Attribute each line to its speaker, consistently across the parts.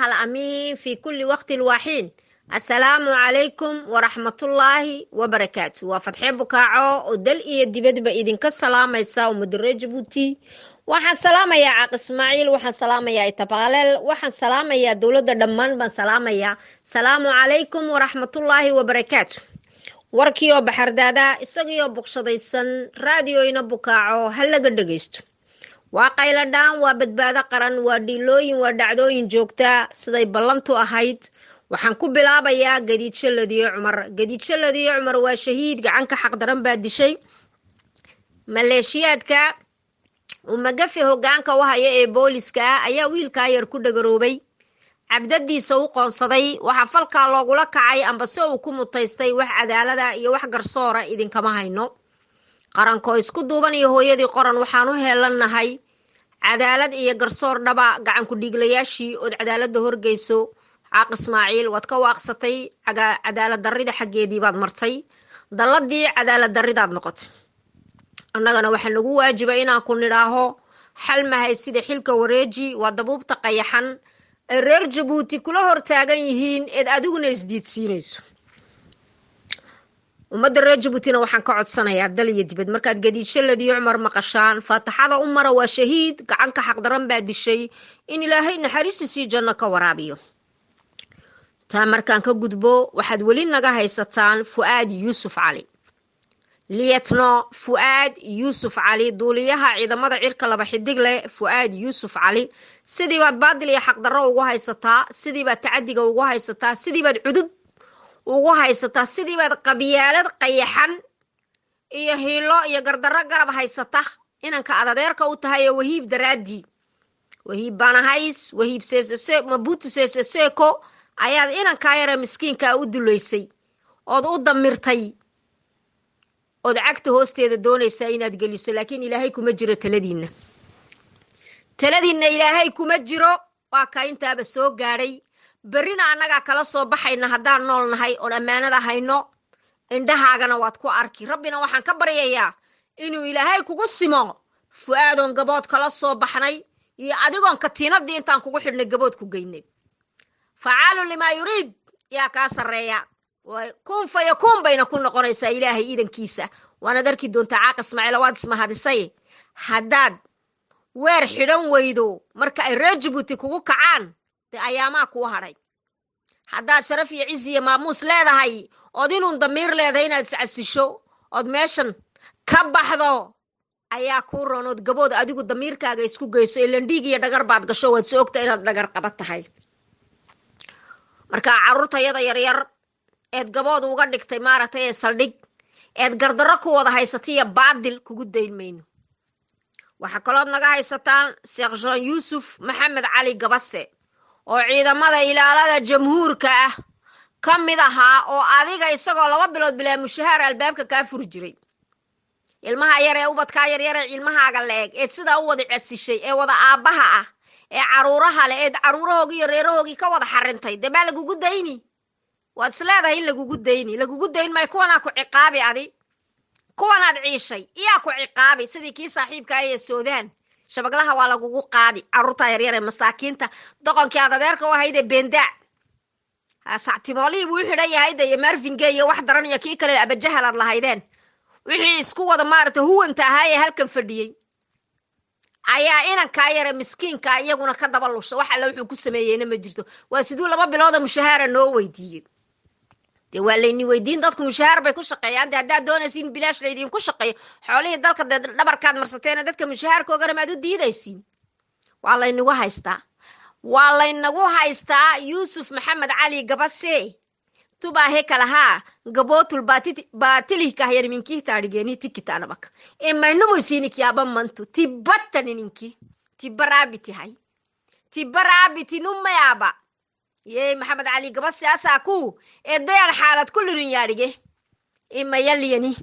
Speaker 1: الأمين في كل وقت وحين. السلام عليكم ورحمة الله وبركاته. Waa Fatxee Bukaaco oo dal iyo dibadba idinka salaamaysa ummadda Jabuuti. Waxaan salaamayaa Caaq Ismaaciil, waxaan salaamayaa Itabaaleel, waxaan salaamayaa dowladda, dhammaan baan salaamayaa. Salaamu calaykum waraxmatullaahi wabarakaatu. Warkii oo baxardaada isagiioo boqshadaysan raadioyna Bukaaco ha laga dhagaysto. Waa qayladhaan, waa badbaado qaran, waa dhiilooyin, waa dhacdooyin joogta siday ballantu ahayd. Waxaan ku bilaabayaa Gadiidsho Ladiyo Cumar. Gadiidsho Ladiyo Cumar waa shahiid, gacanka xaqdaran baa dishay. Maleeshiyaadka Umagafe hogaanka u haya ee booliska ah ayaa wiilkaa yar ku dhagaroobay, cabdadiisa u qoonsaday. Waxaa falkaa loogula kacay ambase uu ku mutaystay wax cadaalada iyo wax garsoora idinkama hayno. Qarankoo isku duuban iyo hooyadii qoran waxaan u heelannahay cadaalad iyo garsoor dhaba. Gacanku dhiiglayaashii ood cadaalada horgeyso. Caaq Ismaaciil, waad ka waaqsatay cadaalad darrida, xaggeedii baad martay, dalladii cadaalad darridaad noqotay. Annagana waxaa nagu waajiba inaan ku nidhaaho xal mahay sida xilka wareeji. Waa dabuubta qayaxan ay reer Jabuuti kula hortaagan yihiin eed adiguna isdiidsiinayso. Ummadda reer Jabuutina waxaan ka codsanayaa dal iyo dibad, markaad Gadiidsho Ladiyo Cumar maqashaan, faataxada u mara. Waa shahiid, gacanka xaqdaran baa dishay, in Ilaahay naxariistiisii janno ka waraabiyo. Taa markaan ka gudbo, waxaad weli naga haysataan Fu'aad Yuusuf Cali, lieutenant Fu'aad Yuusuf Cali, duuliyaha ciidamada cirka laba xidig leh. Fu'aad Yuusuf Cali sidii baad baadil iyo xaqdarro ugu haysataa, sidii baad tacadiga ugu haysataa, sidii baad cudud ugu haysataa, sidii baad qabyaalad qayaxan iyo hiilo iyo gardarro garab haysata inanka aad adeerka u tahay ee Wahiib daraaddii. Wahiib Banahays, Wahiib Seesese, Mabutu Seseseko ayaad inankaa yare miskiinkaa u dulaysay ood u damirtay ood cagta hoosteeda doonaysaa inaad geliso. Laakiin Ilaahay kuma jiro taladiinna, taladiinna Ilaahay kuma jiro. Waa kaa intaaba soo gaadhay. Berrina annagaa kala soo baxayna haddaan nool nahay oon ammaanada hayno. Indhahaagana waad ku arki. Rabbina waxaan ka baryayaa inuu Ilaahay kugu simo Fu'aadoon gabood kala soo baxnay iyo adigoon katiinadii intaan kugu xidhnay gabood ku geynay. Facaalu limaa yuriid yaa kaa sarreeya. Kun fa yakuun bayna ku noqonaysaa Ilaahay iidankiisa. Waanaad arki doontaa. Caaq Ismaaciila, waad ismahadisay. Haddaad weer xidhan weydo marka ay reer Jabuuti kugu kacaan, dee ayaamaa kuu hadhay. Haddaad sharaf iyo cizi iyo maamuus leedahay ood inuun damiir leedahay, inaad iscasisho ood meeshan ka baxdo ayaa kuu roon, ood gabood adigu damiirkaaga isku geyso. Ilan dhiig iyo dhagar baad gasho, waad soo ogta inaad dhagar qaba tahay. Marka carruurtayada yaryar eed gabood uga dhigtay maaragtay ee saldhig eed gardarro ku wada haysataiyo baadil kugu dayn mayno. Waxaa kalood naga haysataan Sheekh Jean Yuusuf Maxamed Cali Gabase oo ciidamada ilaalada jamhuurka ah ka mid ahaa, oo adiga isagoo 2 bilood bilaa mushahaar albaabka kaa furi jiray. Ilmaha yar ee ubadkaa yaryar ee ilmahaaga la-eg eed sidaa u wada casishay ee wada aabbaha ah ee caruuraha leh eed caruurahoogii iyo reerahoogii ka wada xarintay, dee maa lagugu dayni? Waad is leedahay in lagugu dayni, lagugu dayn maayo. Kuwanaa ku ciqaabi, adi kuwanaad ciishay iyaa ku ciqaabi, sidii kii saaxiibkaa ee Suudaan shabaglaha waa lagugu qaadi. Caruurta yaryar ee masaakiinta, doqonkii aad adeerka u ahayd ee Beendaac sactimoolihii buu u xidhan yahay de, iyo Marvinge iyo wax daran iyo kii kale Abajahal aad lahaydeen, wixii isku wada maaragtay huwanta ahaa ee halkan fadhiyey ayaa inankaa yare miskiinka iyaguna ka daba lusha. Wax alle wuxuu ku sameeyeyna ma jirto. Waa siduu 2 bilooda mushahaara noo weydiiyey. Dee waa layni weydiin, dadku mushahaar bay ku shaqeeyaan. De haddaad doonaysiin bilaash laydinku shaqeeyo, xoolihii dalka dee dhabarkaad marsateena dadka mushahaarkoogana maad u diidaysiin? Waa laynagu haystaa, waa laynagu haystaa. Yuusuf Maxamed Cali Gabase tubaahe kalahaa gabotul baatilihkahyarminkihtaadhigeeni tikitanabak emaynumusinikyaba mantu tibattanininki tibaraabitihay tibaraabiti numayaba ye Maxamed Cali Gabase asaaku eedayan xaalad kullirin yaadhige ima yaliyani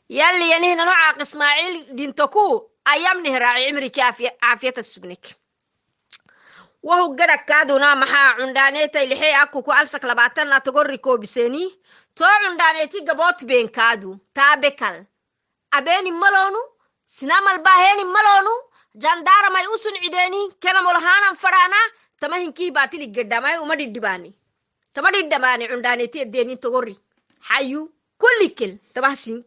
Speaker 1: yaliyani nanu Caaq Ismaaciil dhintoku ayamnih raaci cimriki caafiyata sugnik wahu gadhakaaduna. Maxaa cundhaaneetay lixee akuku alsak 20 togorri koobiseni too cundhaaneeti gaboot beenkaadu taabekal abeeni maloonu sinamal baaheeni maloonu jandaramay usun cideeni kenamolhaanan fadhaana. Tamahinkii baatili gedhamay uma dhidhibaani, tama dhidhamaani cundhaaneti denin togori xayu kullikel tabahsin.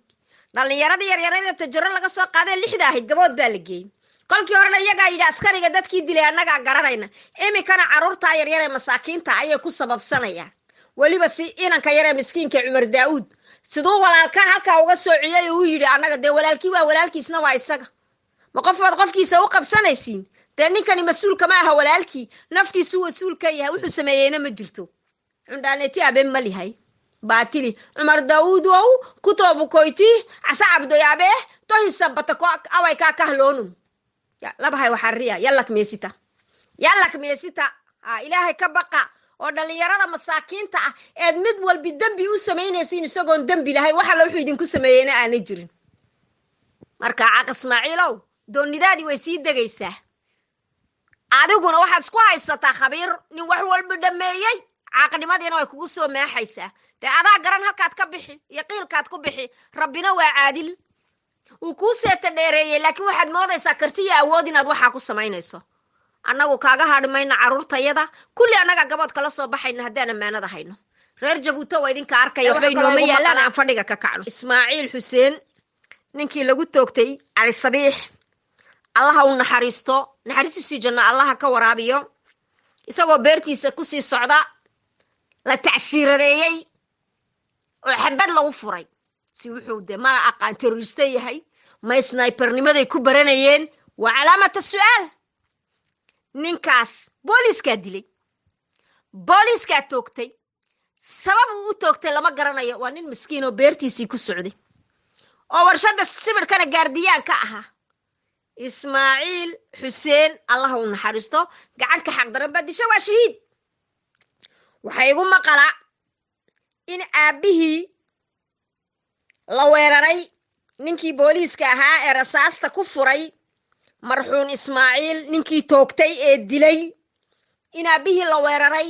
Speaker 1: Dhallinyaradii yaryarada Tajaro laga soo qaaday 6da ahayd gabood baa la geeyey. Kolkii horena iyagaa yidhi askariga dadkii dilay annagaa garanayna. Iminkana caruurtaa yaryar ee masaakiinta ayay ku sababsanayaan. Weliba si inanka yaree miskiinka Cumar Daa'uud siduu walaalka halkaa uga soo ciyay oo uu yidhi annaga dee walaalkii waa walaalkiisna waa isaga. Ma qof baad qofkiisa u qabsanaysiin? Dee ninkani mas-uulka ma aha, walaalkii naftiisuu mas-uul ka yahay, wuxuu sameeyeyna ma jirto. Cundhaaneti abe malihay baatili Cumar Daawuud wow kutobukoyti casa cabdoyaabe tohisabatako away kaa kahloonum labahay waxariya yallak meesita, yallak meesita. Ilaahay ka baqa oo dhallinyarada masaakiinta ah eed mid walbi dembi u samaynaysiin isagoon dembi lahayn, wax alla wuxuu idinku sameeyeyna aanay jirin. Marka Caaq Ismaaciilow, doonidaadii way sii degaysaa, adiguna waxaad isku haysataa khabiir nin wax walba dhameeyey, caaqnimadiina way kugu soo maaxaysaa. Dee adaa garan halkaad ka bixi iyo qiilkaad ku bixi. Rabbina waa caadil, wuu kuu seeta dheereeyey, laakiin waxaad moodaysaa karti iyo awood inaad waxaa ku samaynayso. Annagu kaaga hadhi mayno caruurtayada kulli, annagaa gabood kala soo baxayna haddaan ammaanada hayno. Reer Jabuuto waa idinka arkaya, waxbay nooma yaallaan, aan fadhiga ka kacno. Ismaaciil Xuseen ninkii lagu toogtay Cali Sabiix, Allaha u naxariisto, naxariistiisii janno Allaha ka waraabiyo, isagoo beertiisa kusii socda la tacshiiradeeyey oo xabad lagu furay. Si wuxuu de ma aqaan terroriste yahay, ma snipernimaday ku baranayeen, waa calaamata su-aal. Ninkaas booliiskaa dilay, booliiskaa toogtay, sabab uu u toogtay lama garanayo. Waa nin miskiin oo beertiisii ku socday oo warshada sibirkana gaardiyaan ka ahaa. Ismaaciil Xuseen Allaha u naxariisto, gacanka xaqdaran baa disha, waa shahiid. Waxaa igu maqala in aabbihii la weeraray, ninkii booliiska ahaa ee rasaasta ku furay marxuun Ismaaciil, ninkii toogtay ee dilay, in aabbihii la weeraray,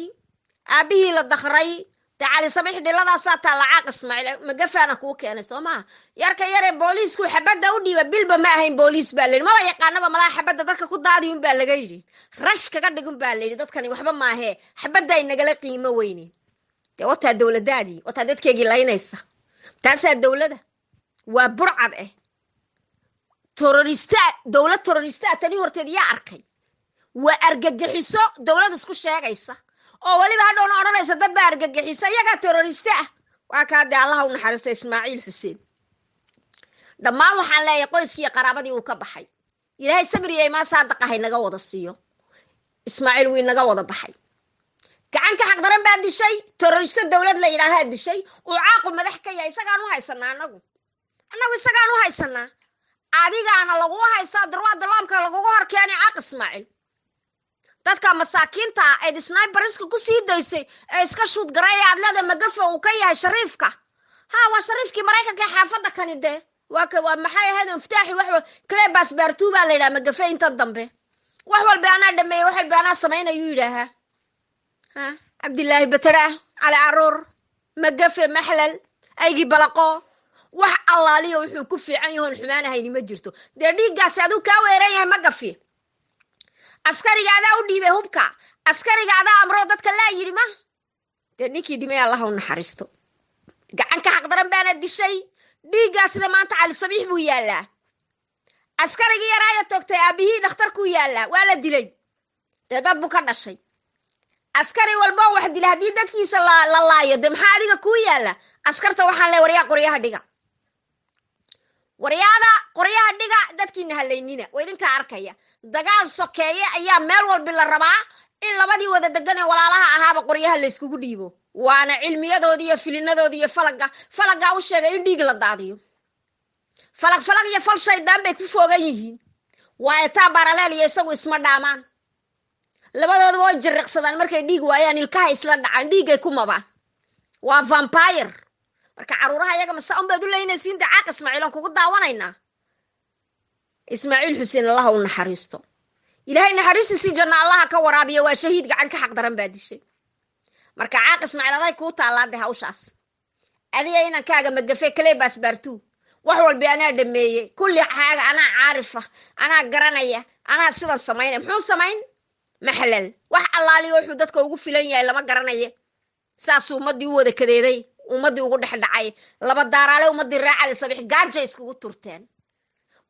Speaker 1: aabbihii la dakray. Dee Cali Sabiix dhiladaasaa taalla. Caaq Ismaaciil magafaana kuu keenay soo maha? Yarka yaree booliisku xabadda u dhiiba bilba ma ahayn booliis baa layidhi, maba yaqaanaba malaha, xabadda dadka ku daadi un baa laga yidhi, rash kaga dhigun baa layidhi. Dadkani waxba maahee, xabadda inagala qiimo weyne. Dee wataa dowladaadii, wataa dadkeygii laynaysa, taasaa dowlada waa burcad eh terrorista, dowlad terrorista tani horteed yaa arkay? Waa argagixiso dowlad isku sheegaysa oo weliba hadhowna odhanaysa dad baa argagixisa, iyagaa terroriste ah. Waa kaa dee Allaha u naxariista Ismaaciil Xuseen. Dhammaan waxaan leeyahay qoyskii qaraabadii uu ka baxay, Ilaahay sabriya imaan saadaqa haynaga wada siiyo. Ismaaciil wuu inaga wada baxay, gacanka xaqdaran baa dishay, terroriste dowlad la yidhaahaa dishay uu caaqu madax ka yahay. Isagaan u haysanaa anagu, annagu isagaan u haysanaa, adigaana lagu haystaa darwaada laamka lagugu horkeenay. Caaq Ismaaciil, dadka masaakiinta ah eed sniperiska ku sii daysay ee iska shuud garay aad leedahay magafa uu ka yahay shariifka, ha waa shariifkii Maraykanka ee xaafadda kani. Dee waa ka waa maxay ahayd miftaaxi wax clebas baartuu baa la yidhaha magafe. Intan dambe wax walba anaa dhameeyey, wax walba anaa samaynayuu yidhaahaa. Ha Cabdilaahi Batara Cali Caruur magafe maxlal aygii balaqo, wax allaaliya wuxuu ku fiican yahoon xumaanahayni ma jirto. Dee dhiiggaasi aduu kaa weeran yahay magafi, askariga adaa u dhiibay hubka, askariga adaa amroo dadka laa yidhi ma. Dee ninkii dhimay Allaha u naxariisto, gacanka xaqdaran baana dishay, dhiiggaasna maanta Cali Sabiix buu yaallaa. Askarigii yaraayo toogtay aabbihii dhakhtarkuu yaallaa, waa la dilay, dee dad buu ka dhashay. Askari walbo wax dila haddii dadkiisa la laayo, dee maxaa adiga kuu yaalla? Askarta waxaan leey waryaa qoryaha dhiga, waryaada qoryaha dhiga, dadkiina halaynina. Waa idinkaa arkaya dagaal sokeeye ayaa meel walbi la rabaa in labadii wada degan ee walaalaha ahaaba qoryaha layskugu dhiibo. Waana cilmiyadoodii iyo filinadoodii iyo falaga falagaa u sheegay in dhiig la daadiyo. Falag falag iyo fal shaydaan bay ku foogan yihiin. Waayo taa baraleel iyo isagu isma dhaamaan, labadooda way jiriqsadaan markay dhiig waayaan, ilkaha isla dhacaan, dhiiggay ku mabaan, waa vampire. Marka caruuraha iyaga mase un baad u leynaysiin? Dee Caaq Ismaaciil aan kugu daawanaynaa. Ismaaciil Xuseen Allaha u naxariisto, Ilaahay naxariistiisii janno Allaha ka waraabiyo, waa shahiid, gacan ka xaq daran baa dishay. Marka Caaq Ismaaciil aday kuu taallaa de hawshaas, adiga inankaaga magafe kalebas baartuu, wax walba anaa dhameeyey, kulli xaaga anaa caarifa, anaa garanaya, anaa sidan samaynaya. Muxuu samayn? Maxlal wax allaaliyo wuxuu dadka ugu filan yahay lama garanaye. Saasuu ummadii u wada kadeeday, ummadii ugu dhex dhacay. Laba daaraale ummadii reer Cali Sabiix gaaja iskugu turteen.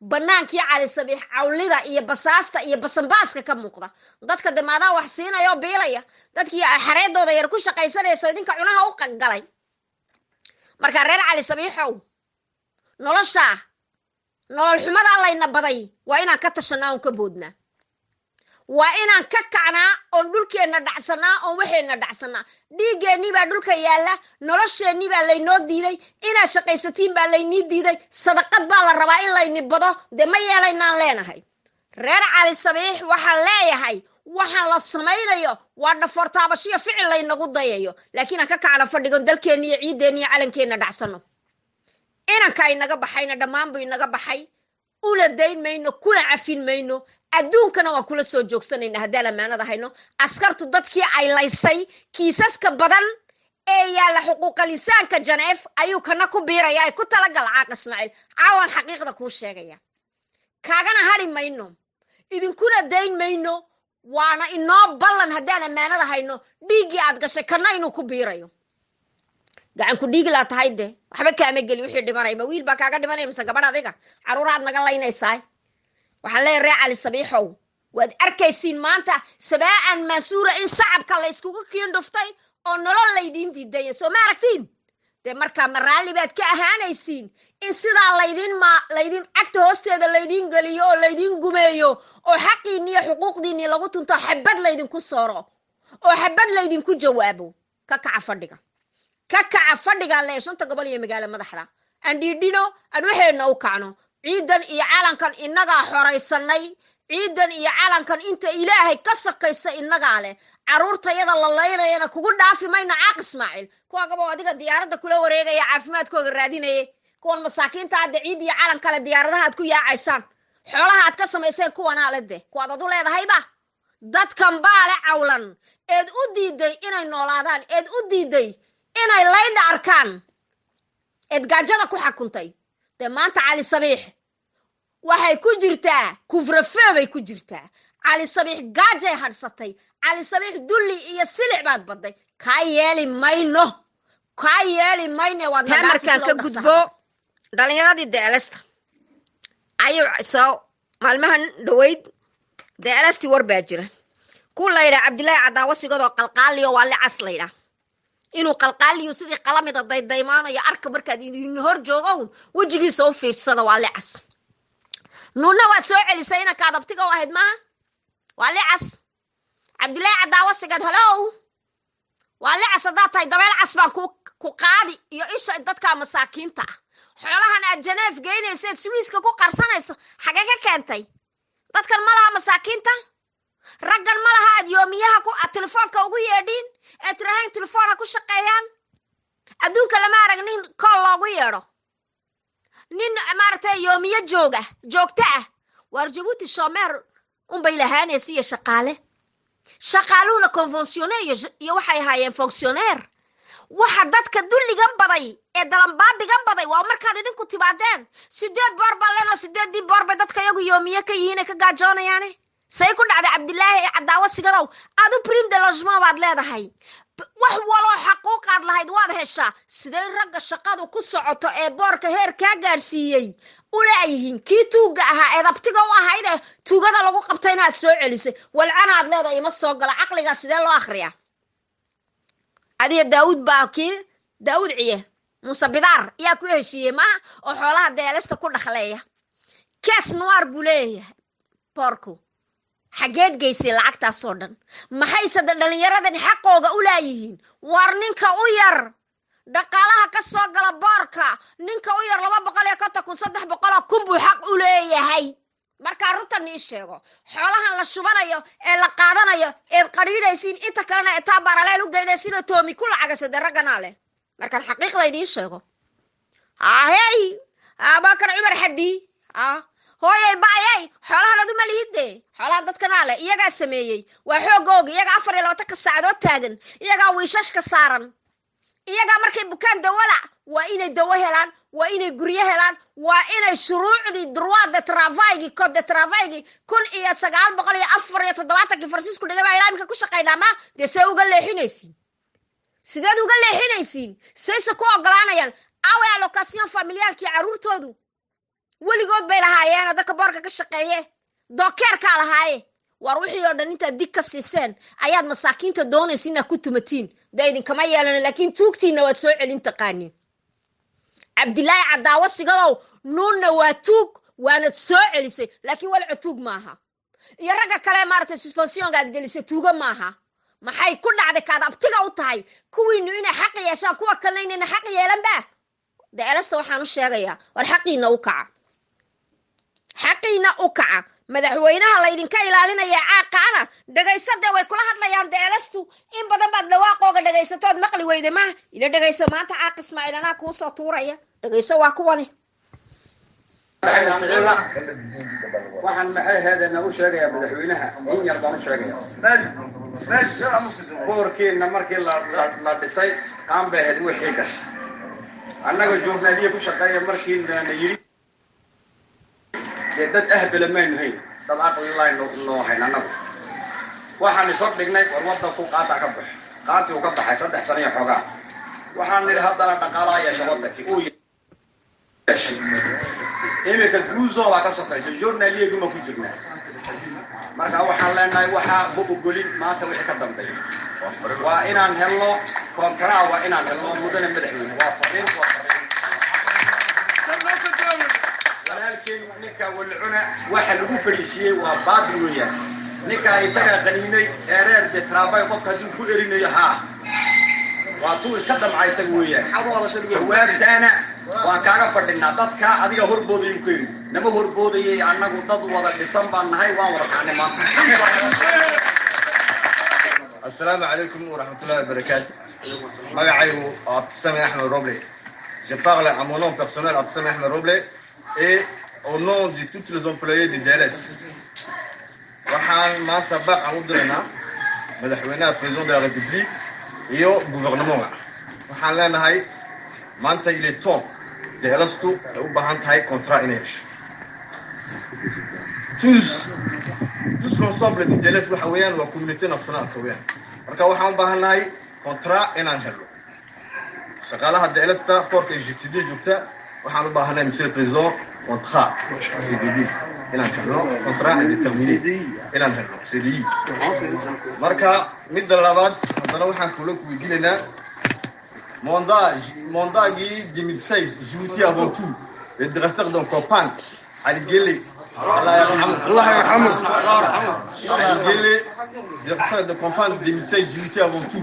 Speaker 1: Banaankii Cali Sabiix cawlida iyo basaasta iyo basanbaaska ka muuqda, dadka damaadaa wax siinaya oo biilaya, dadkii xareedooda yar ku shaqaysanayso idinka cunaha u galay. Marka reer Cali Sabiixow, nolosha nolol xumadaa layna baday waa inaan ka tashanaa oon ka boodnaa, waa inaan ka kacnaa oon dhulkeenna dhacsanaa oon waxeenna dhacsanaa. Dhiiggeennii baa dhulka yaalla, nolosheennii baa laynoo diiday, inaad shaqaysatiin baa laynii diiday, sadaqad baa la rabaa in layni bado. Dee ma yeelaynaan leenahay reer Cali Sabiix. Waxaan leeyahay waxaan la samaynayo waa dhafoor taabashiyo ficil laynagu dayayo, laakiin aan ka kacno fadhigon, dalkeenni iyo ciiddeenni iyo calankeenna dhacsano. Inanka inaga baxayna dhammaan buu inaga baxay, una dayn mayno, kuna cafin mayno, adduunkana waan kula soo joogsanayna haddaan ammaanada hayno. Askartu dadkii ay laysay kiisaska badan ee yaalla xuquuqa lisaanka Janeef ayuu kana ku biiraya. Ay ku talagal Caaq Ismaaciil, caawaan xaqiiqda kuu sheegaya, kaagana hari mayno, idinkuna dayn mayno, waana inoo ballan haddaan ammaanada hayno dhiiggii aad gashay kana inuu ku biirayo. Gacan ku dhiigi laa tahay, de waxba kaama geli wixii dhimanay. Ma wiil baa kaaga dhimanaya mise gabadh? Adiga caruuraad naga laynaysaa. Waxaan leeyahay reer Cali Sabiixow, waad arkaysiin maanta sabaa'an mansuura in sacabka la iskugu kiin dhuftay oo nolol laydiin diidaya. Soo ma aragtiin? Dee markaa ma raalli baad ka ahaanaysiin in sidaa laydin ma laydin cagta hoosteeda laydiin geliyo oo laydiin gumeeyo oo xaqiinni iyo xuquuqdiinni lagu tunto, xabad laydinku sooro oo xabad laydinku jawaabo? Ka kaca fadhiga, ka kaca fadhigaan leeya. Shanta gobol iyo magaalo madaxda aan dhiidhino, aan waxeenna u kacno. Ciidan iyo calankan innagaa xoraysanay, ciidan iyo calankan inta Ilaahay ka sokaysa innagaa leh. Caruurtayada la laynayana kugu dhaafi mayno, Caaq Ismaaciil. Kuwa gabo adiga diyaaradda kula wareegaya caafimaadkooga raadinaya, kuwan masaakiinta hadda ciid iyo calan kale diyaaradaha aad ku yaacaysaan, xoolaha aad ka samayseen kuwanaa le, de kuwaad adu leedahayba dadkan baa le cawlan eed u diiday inay noolaadaan, eed u diiday inay laydha arkaan, eed gaajada ku xakuntay. Dee maanta Cali Sabiix waxay ku jirtaa kufrafee bay ku jirtaa. Cali Sabiix gaajay hadhsatay. Cali Sabiix dulli iyo silic baad badday. Kaa yeeli mayno, kaa yeeli mayno. Waad
Speaker 2: Taa markaan ka gudbo, dhalinyaradii deelesta ayuu soo maalmahan dhaweyd deelestii war baa jira ku laydhaa Cabdilaahi Cadaawo sigadoo qalqaaliyo waa licas laydhaa inuu qalqaaliyo sidii qalamida daydaymaanayo. Arka markaad idin hor joogo wejigiisa u fiirsada, waa licas. Nuunna waad soo celisay inankaad abtiga u ahayd maaha? Waa licas Cabdilaahi Cadaawo Sigad. Halow, waa licas haddaad tahay, dabeel cas baan ku qaadi iyo isha dadka masaakiinta ah. Xoolahan aad Janeef geynayseed Swiiska ku qarsanayso xagee ka keentay? Dadkan ma laha masaakiinta, raggan ma laha aad yoomiyaha ku aad telefoonka ugu yeedhiin ee tirahayn telefoon ha ku shaqeeyaan. Adduunka lama arag nin kool loogu yeedho, nin maaragtay yoomiye jooga joogto ah. Waar Jabuuti shomeer unbay lahaanaysa iyo shaqaale, shaqaaluhuna conventionne iyo waxay ahaayeen fonctionnaire. Waxa dadka dulligan baday ee dalambaabigan baday waa markaad idinku timaadeen. 8 boor baa leenoo, 8dii boor bay dadka iyagu yoomiye ka yihiin ee ka gaajoonayaane. Say ku dhacday, Cabdilaahi ee Cadaawo Sigadow? Adu prime de logement baad leedahay, wax waloo xaquuqaad lahayd waad heshaa. Sidee ragga shaqadu ku socoto ee boorka heer kaa gaadhsiiyey u laayihiin? Kii tuugga ahaa ee dabtiga u ahayd ee tuugada lagu qabtay inaad soo celisay walcanaad leedahay ima soo gala. Caqligaa sidee loo akhriyaa? Adiga Daawud baa kii Daawud ciye Muuse Bidaar yaa ku heshiiyey maaha oo xoolaha deelesta ku dhaqleeya. Caisse noire buu leeyahay boorku. Xageed geysay lacagtaasoo dhan? Maxayse de dhallinyaradani xaqooga u laayihiin? Waar ninka u yar dhaqaalaha ka soo gala boorka, ninka u yar 250,000, 300,000 buu xaq u leeyahay. Markaa runta nii sheego, xoolahan la shubanayo ee la qaadanayo eed qadhiidhaysiin, inta kalena etaa baraleel u geynaysiin oo toomi ku lacagayso, dee ragganaa leh. Markaan xaqiiqda idiin sheego, ahey Abakar Cumar Xadi hooyay baayay, xoolahan adu ma liide, xoolahan dadkanaa leh, iyagaa sameeyey, waa xoogooga, iyagaa 24-ka saacadood taagan, iyagaa wiishashka saaran, iyagaa markay bukaan dawala Waa inay dawo helaan, waa inay guryo helaan, waa inay shuruucdii droit de travailgi, code de travailgi 1974-kii Faransiisku dhigay baa ilaa imika ku shaqaynaa. Ma dee see uga leexinaysiin? Sideed uga leexinaysiin? Sayse ku ogolaanayaan? Awe allocation familialekii carruurtoodu weligood bay lahaayeen. Dadka boorka ka shaqeeye dookeerkaa lahaaye. Waar wixii oo dhan intaad dig ka siiseen ayaad masaakiinta doonaysa inaad ku tumatiin. Dee idinkama yeelana, laakiin tuugtiina waad soo celin taqaaniin. Cabdilaahi Cadaawo Sigadow, nuunna waa tuug, waanad soo celisay, laakiin Walco tuug maaha, iyo ragga kale maaragtay suspensionka aad gelisay tuugo maaha. Maxay ku dhacday kaad abtiga u tahay kuwiinu inay xaq yeeshaan, kuwa kalena inayna xaq yeelanba? De elasta waxaan u sheegayaa, war xaqiina u kaca, xaqiina u kaca. Madaxweynaha laydinka ilaalinaya caaqaana dhegaysadee, way kula hadlayaan. De elastu in badan baad dhawaaqooga dhegaysatood maqli weyde. Maaha ila dhegayso, maanta Caaq Ismaaciil anaa kuu soo tuuraya. Dhegayso, waa kuwani.
Speaker 3: Waxaan maxay ahayd nagu sheegayaa madaxweynaha, in yar baan u sheegaya. Boorkiina markii la dhisay qaan bay ahayd wixii gashay. Annaga journalier ku shaqeeya markii na yidhi, dee dad ahbele maynu hayn, dad aqli laynu noo hayn. Annagu waxaan isor dhignay, war waddanku qaataa ka baxo. Qaatii uu ka baxay 3 sano iyo xoogaa. Waxaan nidhi haddana dhaqaalaa yeesha waddankii uu yeeshay. Iminka guusoo baa ka sokaysa, journalierguma ku jirnaa. Marka waxaan leenahay, waxaa ma ogolin. Maanta wixii ka dambeeya waa inaan helno contrat, waa inaan helno, mudane madaxweyne. Waa fariin, waa fariin walaalkeen. Ninka Walcuna waxa lagu fadhiisiiyey waa baatil weeyaan. Ninkaa isagaa qaniinay erreur de travail. Qofka hadduu ku erinayo, haa, waa tuu iska damca isaga weeyaan. Jawaabtaana waan kaaga fadhinaa. Dadka adiga horboodayuu ku erin, nama horboodayay. Annagu dad wada dhisan baan nahay, waan wada kacnay maanta.
Speaker 4: السلام عليكم ورحمة الله وبركاته. magacaygu Abdissame Ahmed Roble. Je parle à mon nom personnel, Abdissame Ahmed Roble, et au nom de tous les employés du DLS. Waxaan maanta baaq aan u diraynaa madaxweynaha, président de la République, iyo gouvernement. Waxaan leenahay maanta il est temps, DLS-tu ay u baahan tahay contrat inay hesho. Tous l'ensemble du DLS waxa weeyaan waa communauté nationale ka weeyaan. Marka waxaan u baahannahay contrat inaan helno. Shaqaalaha DLS-ta portka GTD joogta waxaan u baahannahay, monsieur le président, contrat CDD inaan helno, contrat indéterminé inaan helno, CDI. Marka midda labaad haddana waxaan kula weydiinaynaa mandatgii 2016, Djibouti avant tout, le directeur de campagne Ali Guelleh, Allah yarhamu,
Speaker 5: الله يرحمه.
Speaker 4: Ali Guelleh, directeur de campagne 2016, Djibouti avant tout,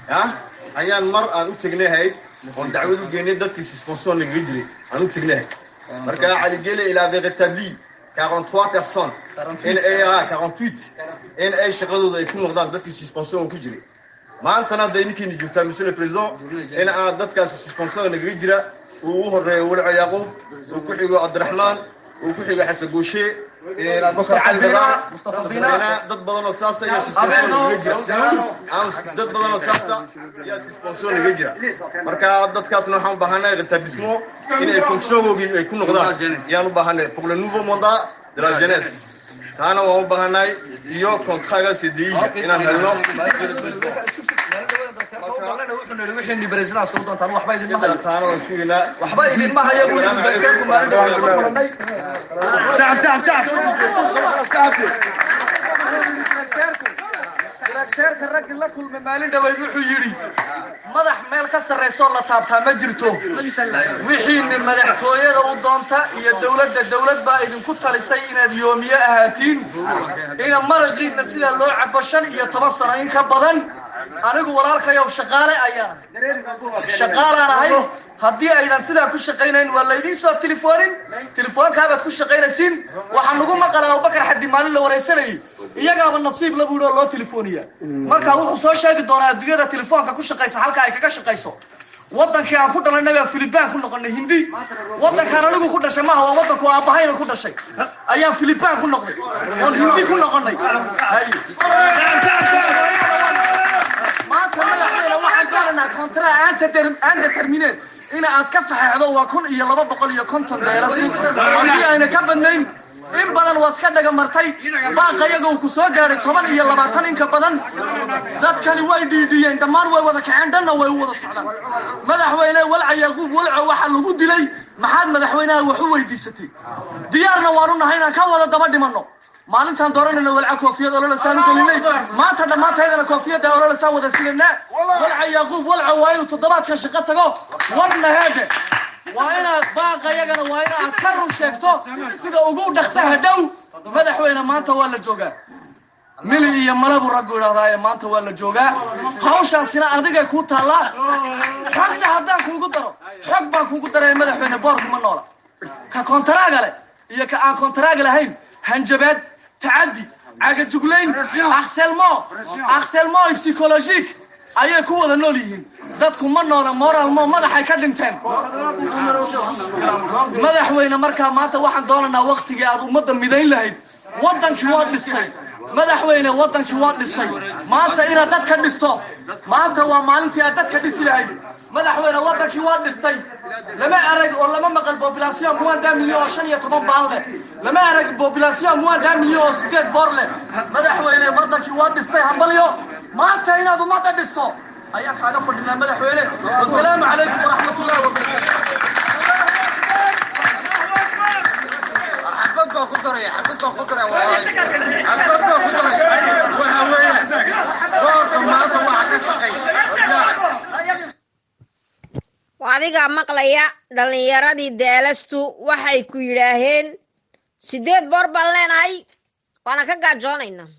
Speaker 4: ah ayaan mar aan u tegnahay oon dacwad u geynay dadkii suspension nagaga jiray aan u tegnahay. Marka Ali Guelleh, il avait rétabli 43 personnes in ay 48 in ay shaqadooda ay ku noqdaan dadkii suspension ku jiray. Maantana hadday ninkiina joogtaa, monsieur le président, in aan dadkaasi suspension nagaga jira uu u horeeyo Walco Yaquub, uu ku xigo Cabdiraxmaan, uu ku xigo Xasan Gooshe, Abubakar Cali Dhaqaan, dad badan oo saasa ayaa suspension nagaga jira, dad badan oo saasa ayaa suspension nagaga jira. Marka dadkaasna waxaan u baahanay rétablissement, inay fonctiongoogii ay ku noqdaan ayaan u baahanay pour le nouveau mandat de la jeunesse. Taana waan u baahanay iyo contratga CDI-ga inaan helno, monsieur le président. Taana waan sugaynaa.
Speaker 6: Waxba idinma hayo buu yidhi inspectorku maalin dhaweyd la kulannay.
Speaker 5: شعب شعب شعب شعب.
Speaker 6: Directeerka raggi la kulmay maalin dhaweyd wuxuu yidhi madax meel ka sarraysoo la taabtaa ma jirto. Wixiini madaxtooyada u doonta iyo dowladda, dowlad baa idinku talisay inaad yoomiye ahaatiin, ina maraqiinna sidaa loo cabo 15 sano in ka badan. Anigu walaalkayow shaqaale ayaan, shaqaalaan ahay. Haddii aydan sidaa ku shaqaynayn, waa laydiin soo tilefoonin, telefonkaabaad ku shaqaynaysiin. Waxaa nagu maqalaa Abubakar Xadi maalin la waraysanayay, iyagaaba nasiib la buuhi oo loo telefooniya. Marka wuxuu soo sheegi doonaa adduunyada telefoonka ku shaqaysa halka ay kaga shaqayso. Wadankii aan ku dhalanay baa Filibaan ku noqonay, Hindi. Wadankaan anigu ku dhashay maaha, waa wadanku aabahayna ku dhashay ayaan Filibaan ku noqday oon Hindi ku noqonay. Maanta madaxweyne waxaan doonaynaa contrat indéterminé. In aad ka saxeexdo waa 1250 deelastu, haddii ayna ka badnayn in badan waad iska dhaga martay. Baaqayaga uu ku soo gaadhay 10 iyo 20 inka badan. Dadkani way dhiidhiyeen, dhammaan way wada kaceen, dhanna way u wada socdaan. Madaxweyne, Walca Yaquub Walco waxaa lagu dilay, maxaad madaxweynaha wax u weydiisatay? Diyaarna waanu nahay inaan ka wada daba dhimanno. Maalintaan dooranayna Walca koofiyad ololasaan u gelinay, maanta dhammaantaydana koofiyadda ololasaan wada sidanaa. Walca Yaquub Walco waa inuu toddobaadkan shaqo tago. Warna heedhe, waa inaad baaqayagana, waa inaad ka run sheegto sida ugu dhaqsaha dhow. Madaxweyne, maanta waa la joogaa, mili iyo malabu raggu idhahdaaye, maanta waa la joogaa, hawshaasina adigay kuu taallaa. Xogta haddaan kuugu daro, xog baan kuugu daraya madaxweyne, boorku ma noola. Ka kontaraaga leh iyo ka aan kontaraaga lahayn, hanjabaad, tacaddi, cagajuglayn, harcèlement psychologique ayay ku wada nool yihiin. Dadku ma noola, moralement madaxay ka dhinteen madaxweyne. Markaa maanta waxaan doonaynaa waktigii aad ummadda midayn lahayd. Waddankii waad dhistay madaxweyne, waddankii waad dhistay. Maanta inaad dadka dhisto, maanta waa maalintii aad dadka dhisi lahayd madaxweyne. Waddankii waad dhistay. Lama arag oo lama maqal population moins d'un million oo 15 baan leh. Lama arag population moins d'un million oo sideed boor leh. Madaxweyne, waddankii waad dhistay, hambalyo. Maanta inaad ummadda dhisto ayaan kaaga fadhinaa madaxweyne. Wasalaamu calaykum waraxmatullahi wabarakaatu.
Speaker 3: Xabad baan ku daraya, xabad baan ku daraya walaalahay, xabad baan ku daraya. Waxa weeyaan boorka maanta waxa ka shaqeeya.
Speaker 2: Waa adigaa maqlaya, dhallinyaradii deelastu waxay ku yidhaaheen sideed boor baan leenahay, waana ka gaajoonaynaa,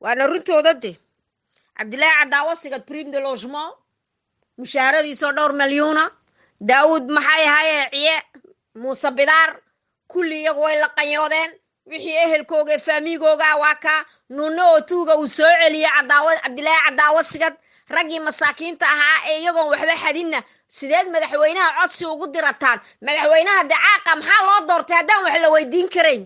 Speaker 2: waana runtooda de. Cabdillaahi Cadaawasigad prime de logement mushaharadiisoo dhowr malyuuna, Daawud maxay ahaye, Ciye Muuse Bidaar, kulli iyagu way la qanyoodeen. Wixii ehelkooga ee faamigooga waa kaa nuuno oo tuuga uu soo celiyey Cadaawa, Cabdillaahi Cadaawasigad. Raggii masaakiinta ahaa ee iyagoon waxba xadinna, sideed madaxweynaha codsi ugu dirataan? Madaxweynaha dacaaqa maxaa loo doortay haddaan wax la weydiin karayn?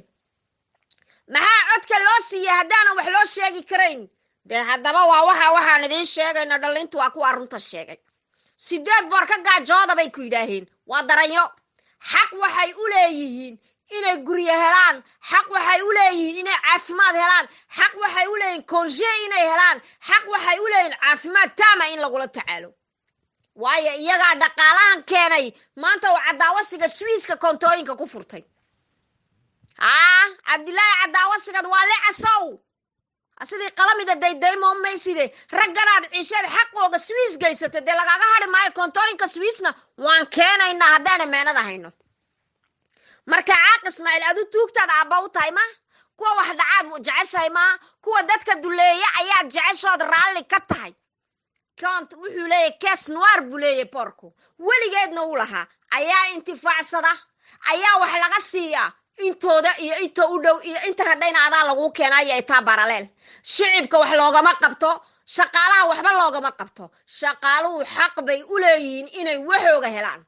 Speaker 2: Maxaa codka loo siiyey haddaanan wax loo sheegi karayn? Dee haddaba waa waxa waxaan idiin sheegayna, dhallintu waa kuwa runta sheegay. Sideed boor ka gaajooda bay ku yidhaaheen, waa daranyo. Xaq waxay u leeyihiin inay guryo helaan, xaq waxay u leeyihiin inay caafimaad helaan, xaq waxay u leeyihiin congé inay helaan, xaq waxay u leeyihiin caafimaad taama in lagula tacaalo, waayo iyagaa dhaqaalahan keenay. Maanta uu Cadaawasiga Swiiska koontooyinka ku furtay. Aa Cabdilaahi Cadaawasigad waa lecasow sidii qalamida daydaymo mayside. Ragganaad ciisheed xaqooga Swiis geysata, dee lagaaga hadhi maayo. Koontooyinka Swiisna waan keenaynaa haddaan ammaanada hayno. Marka Caaq Ismaaciil, adu tuugtaad aabba u tahay ma kuwa wax dhacaad jeceshahay, maa kuwa dadka duleeya ayaad jeceshood raalli ka tahay. Cont wuxuu leeyahy caisse noire buu leeyahy boorku, weligeedna uu lahaa. Ayaa intifaacsada, ayaa wax laga siiyaa intooda iyo inta u dhow iyo inta hadhayna adaa laguu keenayo itaa parallèle. Shicibka wax loogama qabto, shaqaalaha waxba loogama qabto. Shaqaaluhu xaq bay u leeyihiin inay waxooga helaan.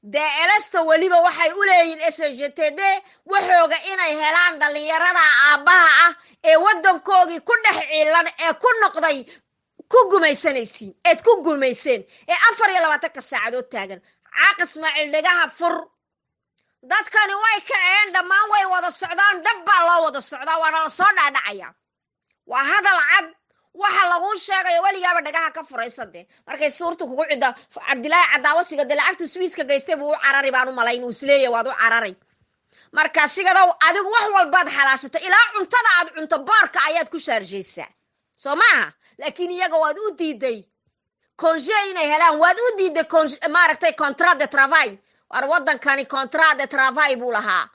Speaker 2: DLS-ta weliba waxay u leeyihiin SGTD waxooga inay helaan. Dhallinyarada aabbaha ah ee waddankoogii ku dhex ciilan ee ku noqday ku gumaysanaysiin eed ku gumayseen ee 24-ka saacadood taagan, Caaq Ismaaciil, dhegaha fur. Dadkani way kaceen dhammaan, way wada socdaan, dhab baa loo wada socdaa, waana la soo dhaadhacaya. Waa hadal cad waxa laguu sheegayo, weligaaba dhagaha ka furaysa de markay suurtu kugu ciddo. Cabdilaahi Cadaawasiga dee lacagtu Swiiska geystay buu u carari baan u malayn, uu isleeyahy waad u cararay. Marka sigadow adigu wax walbaad xalaashatay, ilaa cuntada aad cunto boorka ayaad ku shaarjaysaa, soo maaha? Laakiin iyaga waad u diiday congé inay helaan, waad u diiday maaragtay contrat de travail. War waddankani contrat de travail buu lahaa,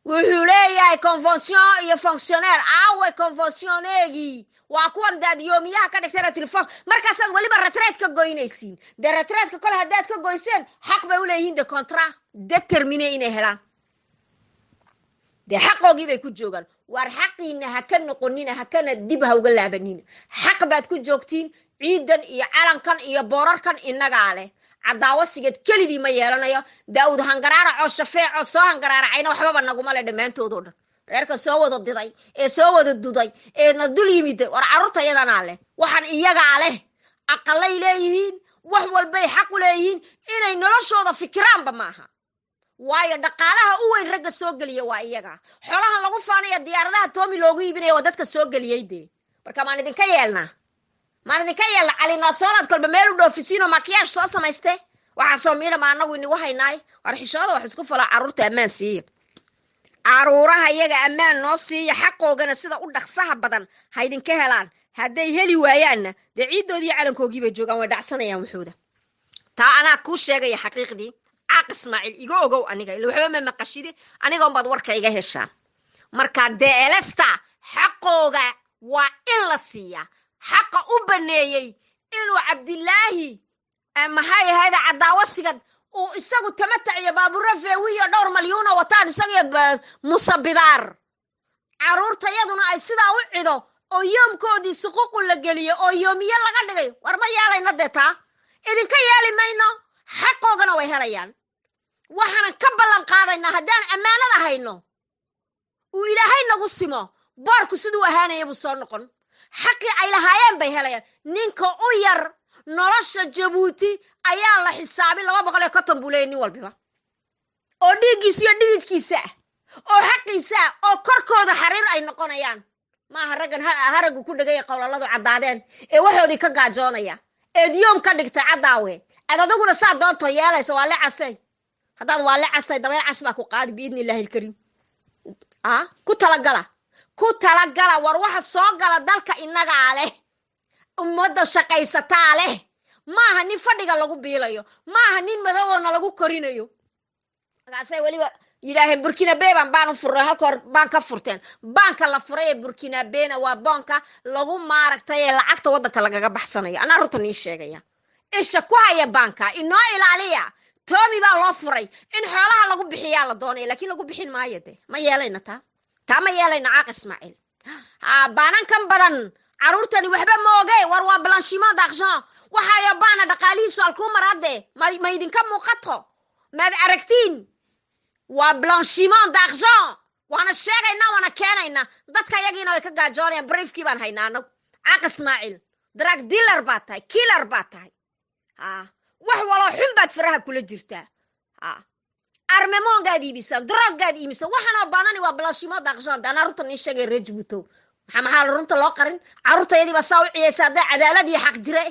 Speaker 2: wuxuu leeyahay convention iyo fonctionnaire. Aawe conventionegii? Waa kuwan daadiyoomiyaha ka dhigtayna telefon. Markaasaad weliba retraite ka goynaysiin. Dee retraite-ka kole haddaad ka goyseen, xaq bay u leeyihiin de contrat déterminé inay helaan. Dee xaqoogii bay ku joogaan. Waar xaqiina ha ka noqonina, hakana dib ha uga laabanina. Xaq baad ku joogtiin. Ciidan iyo calankan iyo boorarkan innagaa leh. Cadaawasigeed keligii ma yeelanayo. Daawud hangaraaracoo shafeecoo soo hangaraaracayna waxbaba naguma le. Dhammaantoodoo dhan reerka soo wada diday ee soo wada duday ee na dul yimiday, war carruurta iyadanaa leh, waxaan iyagaa leh. Aqalay leeyihiin.
Speaker 1: Wax walbay xaq u leeyihiin inay noloshooda fikiraanba maaha, waayo dhaqaalaha u weyn ragga soo geliya waa iyaga. Xoolahan lagu faanaya, diyaaradaha toomi loogu iibinaya, waa dadka soo geliyey dee. Marka maan idinka yeelnaa, maan idinka yeelna Calinaasoolaad kolba meel u dhoofisiinoo makiyaash soo samayste? Waxaa soo miidha ma anagu inagu haynaay? War xishooda, wax isku falaa. Carruurta ammaan siiya, caruuraha iyaga ammaan noo siiya. Xaqoogana sida u dhaqsaha badan ha idinka helaan. Hadday heli waayaanna dee ciiddoodii calankoogii bay joogaan, way dhacsanayaan wuxuuda. Taa anaa kuu sheegaya xaqiiqdii, Caaq Ismaaciil, iga ogow. Aniga ila waxba ma maqashide, aniga unbaad warka iga heshaa. Marka deelesta xaqooga waa in la siiyaa. Xaqa u baneeyey inuu Cabdilaahi, maxay ahayda, Cadaawasigad uu isagu tamatac iyo baabuuro feewiyo dhowr malyuuna wataan isagiyo Musabidaar, caruurtayaduna ay sidaa u cido oo yoomkoodii suquuqu la geliyo oo yoomiye laga dhigay. War ma yeelayno dee, taa idinka yeeli mayno. Xaqoogana way helayaan. Waxaanan ka ballan qaadaynaa haddaan ammaanada hayno uu Ilaahay nagu simo, boorku siduu ahaanaya buu soo noqon. Xaqii ay lahaayeen bay helayaan. Ninka u yar nolosha Jabuuti ayaa la xisaabin, 250 buu leeyay nin walbiba, oo dhiiggiisa iyo dhididkiisa ah oo xaqiisa ah oo korkooda xariir ay noqonayaan. Maaha raggan haraggu ku dhegaya, qowlaladu caddaadeen ee waxoodii ka gaajoonaya eed yoom ka dhigtay. Caddaawe, aad adiguna saa doonto yeelaysa. Waa le casay, haddaad waa le castay, dabeel cas baa ku qaadi biidni Illaahi alkariim. Ku talagala, ku talagala. War waxa soo gala dalka innagaa leh, ummadda shaqaysataa leh. Maaha nin fadhiga lagu biilayo, maaha nin madowona lagu korinayo. Markaasay weliba yidhaaheen Burkinabe baan u furnay. Halka hor baan ka furteen. Baanka la furay ee Burkinabena waa boonka lagu maaragtay ee lacagta waddanka lagaga baxsanayo. Anaa runta nii sheegaya, isha ku haya baanka, inoo ilaaliya. Toomi baa loo furay in xoolaha lagu bixiyaa la doonaya, laakiin lagu bixin maayo de. Ma yeelayna taa, taa ma yeelayna, Caaq Ismaaciil. Ha baanankan badan caruurtani waxba ma oge. War waa blanchiment d'argent waxaayo. Baana dhaqaalihiisu halkuu maraade ma idinka muuqato? Maad aragtiin? Waa blanchiment d'argent. Waana sheegaynaa, waana keenaynaa. Dadka iyagiina way ka gaajoonayaan. Briefkii baan haynaa anagu. Caaq Ismaaciil, drug dealer baad tahay, killer baad tahay. Ha wax waloo xun baad faraha kula jirtaa. Ha armemongaad iibisaan, drogaad iibisaan. Waxaanoo baanani waa blanchiment d'argent. Anaa runta nii sheegay, reer Jabuutow. Maxaa runta loo qarin? Carruurtayadii baa saa u ciyaysa. Hadday cadaalad iyo xaq jire,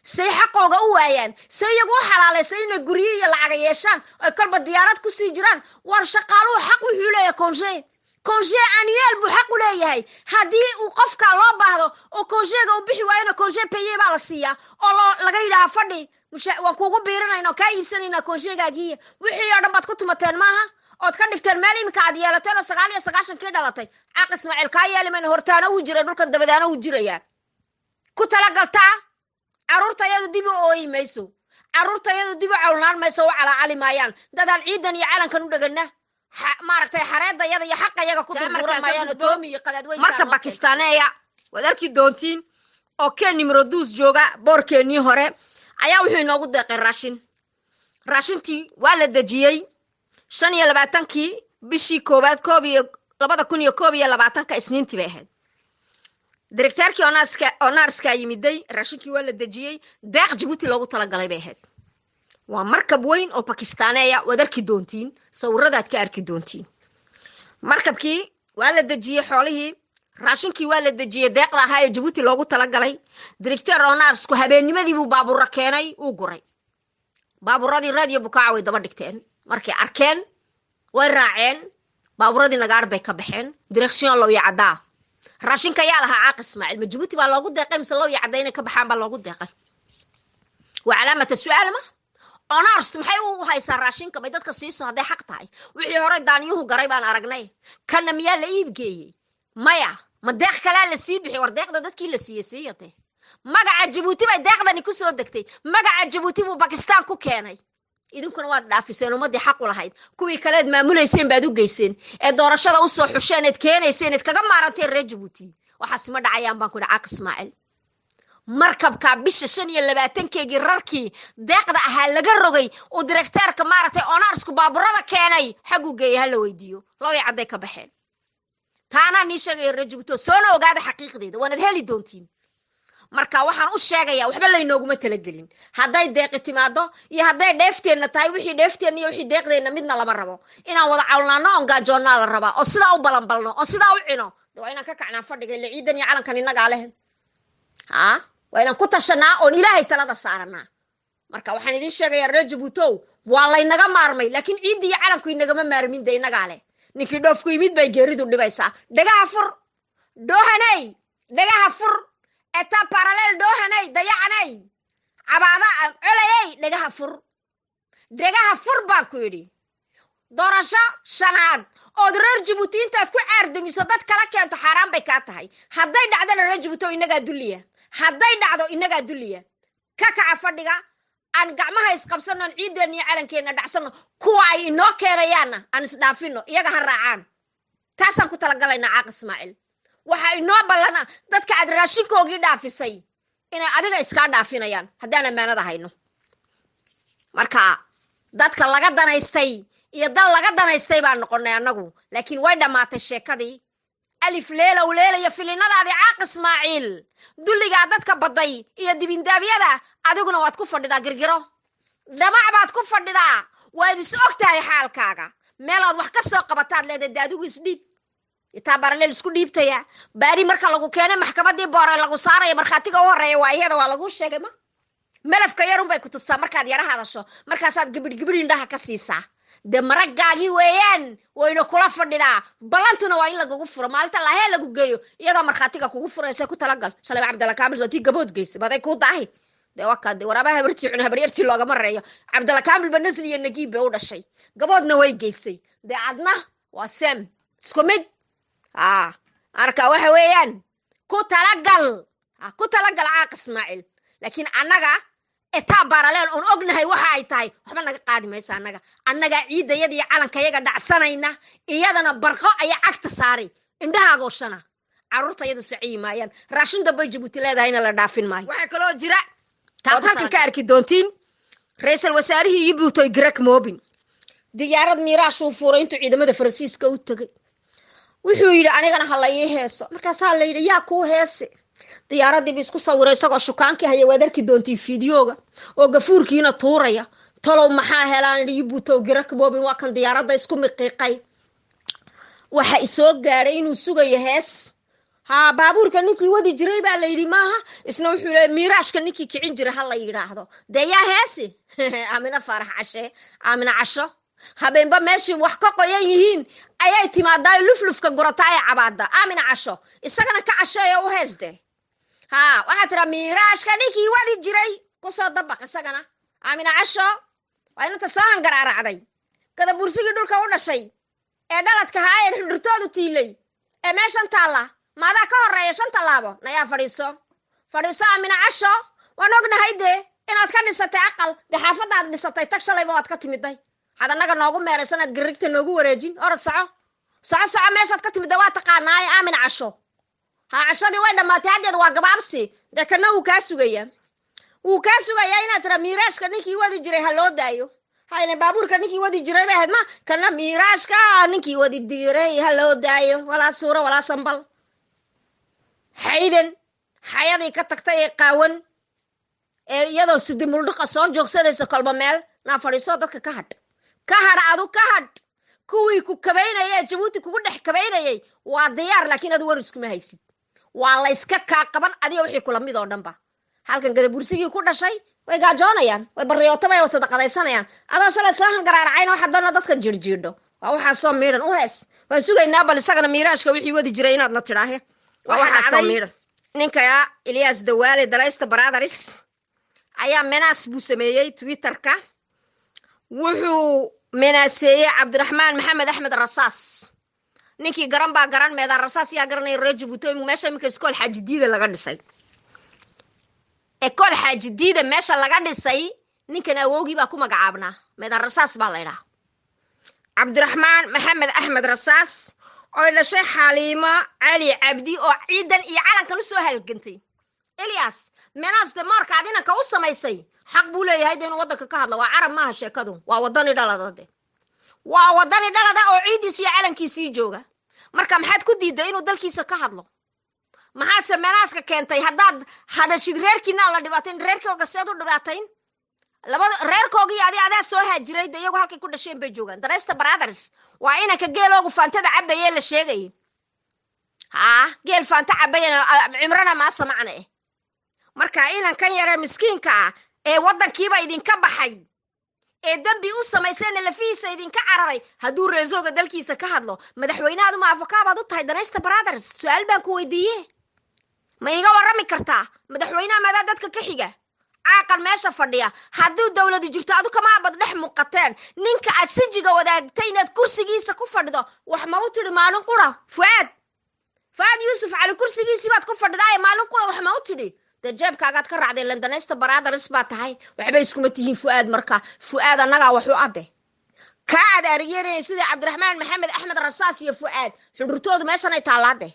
Speaker 1: say xaqooga u waayaan? Say iyagu u xalaalaysan inay guryo iyo lacaga yeeshaan oy kolba diyaarad kusii jiraan? War shaqaaluhu xaq wuxuu leeyahay congé, congé annuel buu xaq u leeyahay. Haddii uu qofka loo baahdo oo congéga uu bixi waayona, congé payé baa la siiyaa oo loo laga yidhaha fadhi, waan kuugu biirinayna oo kaa iibsanaynaa congégaagiiya. Wixii oo dhan baad ku tumateen maaha ood ka dhigteen meel iminka aad yeelateen oo 99-kii dhalatay. Caaq Ismaaciil, kaa yeeli mayna. Hortaana wuu jiray dhulkan, dabadaana wuu jirayaa. Ku talagaltaa, carruurta iyadu dib u ooyi mayso, carruurta iyadu dib u cawlnaan mayso, u calaacali maayaan. Dadaan ciidan iyo calankan u dhegana maaragtay xareedda yada iyo xaqa yaga ku durduran maayaan oo toomi iyo qadaadweyn. Marka Bakistaneya waad arki doontiin oo ken nimroduus jooga boorkeennii hore ayaa wuxuu inoogu deeqay raashin. Raashintii waa la dejiyey 25-kii bishii koowaad 2021-ka, Isniintii bay ahayd. Directeurkii Onarska, Onarska yimiday, raashinkii waa la dejiyey. Deeq Jabuuti loogu talagalay bay ahayd. Waa markab weyn oo Bakistaneya, waad arki doontiin, sawiradaad ka arki doontiin. Markabkii waa la dejiyey, xoolihii raashinkii waa la dejiyey deeqda ahaa ee Jabuuti loogu talagalay. Directeur Onarsku habeennimadii buu baabuura keenay, uu guray baabuuradii. Radio Bukaaca way daba dhigteen. Markay arkeen way raaceen baabuuradii, nagaar bay ka baxeen, direction Low iyo Caddaa. Raashinka yaa lahaa, Caaq Ismaaciil? Ma Jabuuti baa loogu deeqay mise Low iyo Cadda inay ka baxaan baa loogu deeqay? Waa calaamata su-aal. Ma Onars maxay u haysaa raashinka? May dadka siiso hadday xaq tahay. Wixii hore daanyuhu garay baan aragnay. Kana miyaa la iibgeeyey? Maya, ma deeq kalaa la sii bixi? War deeqda dadkii la siiyey siiyate. Magaca Jabuuti bay deeqdani kusoo degtay, magaca Jabuuti buu Bakistan ku keenay. Idinkuna waad dhaafiseen ummaddii xaq u lahayd. Kuwii kaleed maamulayseen baad u geyseen ee doorashada usoo xusheen eed keenayseen eed kaga maaranteen reer Jabuuti. Waxaas ma dhacayaan baan ku idhi, Caaq Ismaaciil. Markabka bisha 25-keegii rarkii deeqda ahaa laga rogay uu directeurka maaragtay Onarsku baaburada keenay xagguu geeyay hala weydiiyo. Laway cadday ka baxeen. Taanaa nii sheegaya reer Jabuuti, soona ogaada xaqiiqdeeda, waanad heli doontiin.
Speaker 2: Marka waxaan u sheegayaa, waxba laynooguma talagelin. Hadday deeqi timaado iyo hadday dheefteenna tahay, wixii dheefteenna iyo wixii deeqdeenna midna lama rabo. Inaan wada cawlnaano oon gaajoonnaa la rabaa, oo sidaa u balanbalno oo sidaa u cino. De waa inaan ka kacnaa fadhiga, ille ciidan iyo calankan innagaa leh. Ha, waa inaan ku tashanaa oon Ilaahay talada saaranaa. Marka waxaan idiin sheegayaa, reer Jabuutow, waa laynaga maarmay, laakiin ciidda iyo calanku inagama maarmin. De innagaa leh. Ninkii dhoofku yimid bay geeridu dhibaysaa. Dhagaha fur, dhoohaney, dhagaha fur. État parallèle, dhoohaney, dayacaney, cabaada colayey, dhagaha fur, dhagaha fur baan ku yidhi. Doorasho shanaad ood reer Jabuuti intaad ku caardamiso dad kala keento, xaaraan bay kaa tahay. Hadday dhacdana, reer Jabuuti oo innagaa dulliya. Hadday dhacdo, innagaa dulliya. Ka kaca fadhiga, aan gacmaha isqabsano, aan ciiddeenna iyo calankeenna dhacsano. Kuwa ay inoo keenayaanna aan isdhaafino, iyaga ha raacaan. Taasaan ku talagalaynaa. Caaq Ismaaciil, waxaa inoo ballana dadka aad raashinkoogii dhaafisay inay adiga iskaa dhaafinayaan haddaan ammaanada hayno. Marka dadka laga danaystay iyo dal laga danaystay baan noqonay annagu, laakiin way dhammaatay sheekadii. Alif leelow leelaya filinadaadii, Caaq Ismaaciil, dulligaa dadka baday iyo dibindaabyada, adiguna waad ku fadhidaa girgiro dhamac baad ku fadhidaa. Waad is og tahay xaalkaaga, meelaad wax ka soo qabataad leedahay. De adigu isdhiib, état parallèle isku dhiibtaya. Baari marka lagu keenay maxkamadii boore lagu saaraya, markhaatiga u horeeya waa iyada. Waa lagu sheegay, ma melafka yarun bay ku tustaa markaad yara hadasho, markaasaad gabidh gabidh indhaha ka siisaa. Dee maragaagii weeyaan, wayna kula fadhidaa. Ballantuna waa in lagagu furo maalinta lahee lagu geeyo, iyadoo markhaatiga kugu furaysa. Ku talagal shalay Cabdalla Kaamil soo tii gabood geysay baday kuu daahi. Dee waa kaa, de waraabaha habartii cuna habaryartii loogama reeyo. Cabdalla Kaamil ba Nasli iyo Nagiib bay u dhashay, gaboodna way geysay. Dee adna waa sem, isku mid. A marka waxa weeyaan, ku talagal, ku talagal, Caaq Ismaaciil. Laakiin annaga état parallèle oon ognahay waxa ay tahay, waxba naga qaadi maysa. Annaga ciidayada iyo calankayaga dhacsanayna, iyadana barqo ayaa cagta saaray indhahaagoo shana. Carruurta iyadu saciyi maayaan, raashin dambay Jabuuti leedahayna la dhaafin maayo. Waxaa kaloo jira ood halkan ka arki doontiin, ra-iisul wasaarihii Yibuutoy Greg Mobin diyaarad miiraashuu fuuray intuu ciidamada Faransiiska u tegay. Wuxuu yidhi, "Anigana ha la ii heeso." Markaasaa la yidhi, "Yaa kuu heese?" Diyaaradiibu isku sawiray isagoo shukaankii haya. Waad arki doontii fideoga oo gafuurkiina tuuraya. Talow maxaa helaan idhi Yibuutow Greg Mobin? Waa kan diyaaradda isku miqiiqay. Waxa isoo gaadhay inuu sugayo hees. Haa, baabuurka ninkii wadi jiray baa la yidhi maaha. Isna wuxuu leey, miiraashka ninkii kicin jiray ha la yidhaahdo. Dee yaa heesi? Aamina Faarax Cashe, Aamina Casho, habeenba meeshii wax ka qoyan yihiin ayay timaadaa, luflufka gurataa ee cabaada. Aamina Casho isagana ka casheeyo, u heesde. Haa, waxaa tiraa, "Miiraashka ninkii wadi jiray," kusoo dabaq isagana. Aamina Casho waa inanta soo hangaraaracday, gadabursigii dhulka u dhashay ee dhaladka haa ee xindhirtoodu tiilay ee meeshan taalla. Maadaa ka horeeya shan tallaabo? Nayaa, fadhiiso, fadhiiso, Aamina Casho. Waan ognahay dee inaad ka dhisatay aqal. Dee xaafaddaad dhisatay tag, shalayba waad ka timiday. Waxaad annaga noogu meeraysan aad garigta noogu wareejin. Orod, soco, soco, soco. Meeshaad ka timidda waa taqaanaaye, Aamin Casho. Ha, cashadii way dhammaatay, haddeed waa gabaabsi. Dee kana wuu kaa sugayaa, wuu kaa sugayaa inaad tira, "Miiraashka ninkii wadi jiray ha loo daayo." Haylen baabuurka ninkii wadi jiray bay ahayd, ma kana miiraashka ninkii wadi jiray ha loo daayo. Walaa suuro walaa sambal, xaydan xayadii ka tagtay ee qaawan ee iyadoo sidimuldhiqa soo joogsanaysa kolba meel. Naa fadhiiso, dadka ka hadh, ka hadh, adu ka hadh. Kuwii ku kabaynaya ee Jabuuti kugu dhex kabaynayay waa diyaar, laakiin adu war iskuma haysid. Waa la yska kaa qaban adiga wixii kula mid oo dhanba. Halkan gadabursigii ku dhashay way gaajoonayaan, way baryootobay oo sadaqadaysanayaan. Adoo shalay soo hangaraaracayna waxaad doona dadka jiirjiidho. Waa waxaa soo miidhan, u hees. Waan sugaynaa bal isagana miiraashka wixii wadi jiray inaadna tidhaahe. Waa waxaa soo miidhan. Ninka Elias Dawaale Dalaysta Brothers ayaa menace buu sameeyey Twitterka. Wuxuu menaaseeyey Cabdiraxmaan Maxamed Axmed Rasaas. Ninkii garan baa garan meedaa. Rasaas yaa garanaya reer Jabuuti? Meesha iminka iskool Xaaji Diida laga dhisay, ekool Xaaji Diida meesha laga dhisay, ninkan awowgii baa ku magacaabnaa. Meedaa Rasaas baa la ydhaha. Cabdiraxmaan Maxamed Axmed Rasaas oy dhashay Xaliimo Cali Cabdi oo ciidan iyo calankan usoo halgantay. Elias, menace de mort-ka aad inanka u samaysay, xaq buu leeyahay de inuu waddanka ka hadlo. Waa carab maaha sheekadu, waa wadani dhalada. De waa wadani dhalada oo ciiddiisi iyo calankiisii jooga. Marka maxaad ku diiday inuu dalkiisa ka hadlo? Maxaadse meelaaska keentay? Haddaad hadashid reerkiinaa la dhibaatayn, reerkooga seed u dhibaatayn? Labada reerkoogii adi adaa soo haajiray, de iyagu halkay ku dhasheen bay joogaan. Danaysta Brothers waa inanka geeloogu faantada cabaye la sheegayay. Haa, geel faanta cabayana cimrana maasa macna eh. Marka inankan yaree miskiinka ah ee waddankiiba idinka baxay ee dembi u samaysayna lafihiisa idinka cararay, hadduu reesooga dalkiisa ka hadlo, madaxweynehaadu ma afokaabaad u tahay? Danaysta Brothers, su-aal baan ku weydiiye, ma iiga warrami kartaa? Madaxweynaha maadaa dadka ka xiga? Caaqan meesha fadhiya, hadduu dowladu jirto adu kama abad dhex muuqateen. Ninka aad sinjiga wadaagtay inaad kursigiisa ku fadhido, wax ma u tidhi maalin qura? Fuaad Yuusuf Cali, kursigiisii baad ku fadhidaaye, maalin qura wax ma u tidhi? Dee jeebkaagaad ka raacday. Landanaysta Brothers baa tahay, waxba iskuma tihiin Fu'aad. Marka Fu'aad annagaa wax u adde kaa aad ariyeynaya sida Cabdiraxmaan Maxamed Axmed Rasaas iyo Fu'aad xundhurtoodu meeshanay taallaade,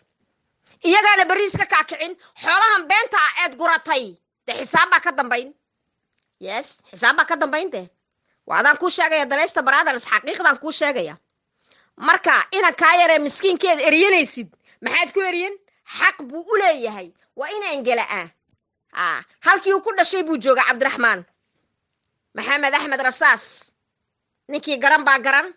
Speaker 2: iyagaana berri iska kaakicin. Xoolahan beenta ah eed guratay, dee xisaab baa ka dambayn. Yes, xisaab baa ka dambayn. De waa adaan kuu sheegaya, Danaysta Brothers, xaqiiqdaan kuu sheegaya. Marka inan kaa yaree miskiinkeed eryanaysid, maxaad ku eryan? Xaq buu u leeyahay, waa in angela-ah. Halkii uu ku dhashay buu jooga Cabdiraxmaan Maxamed Axmed Rasaas. Ninkii garan baa garan.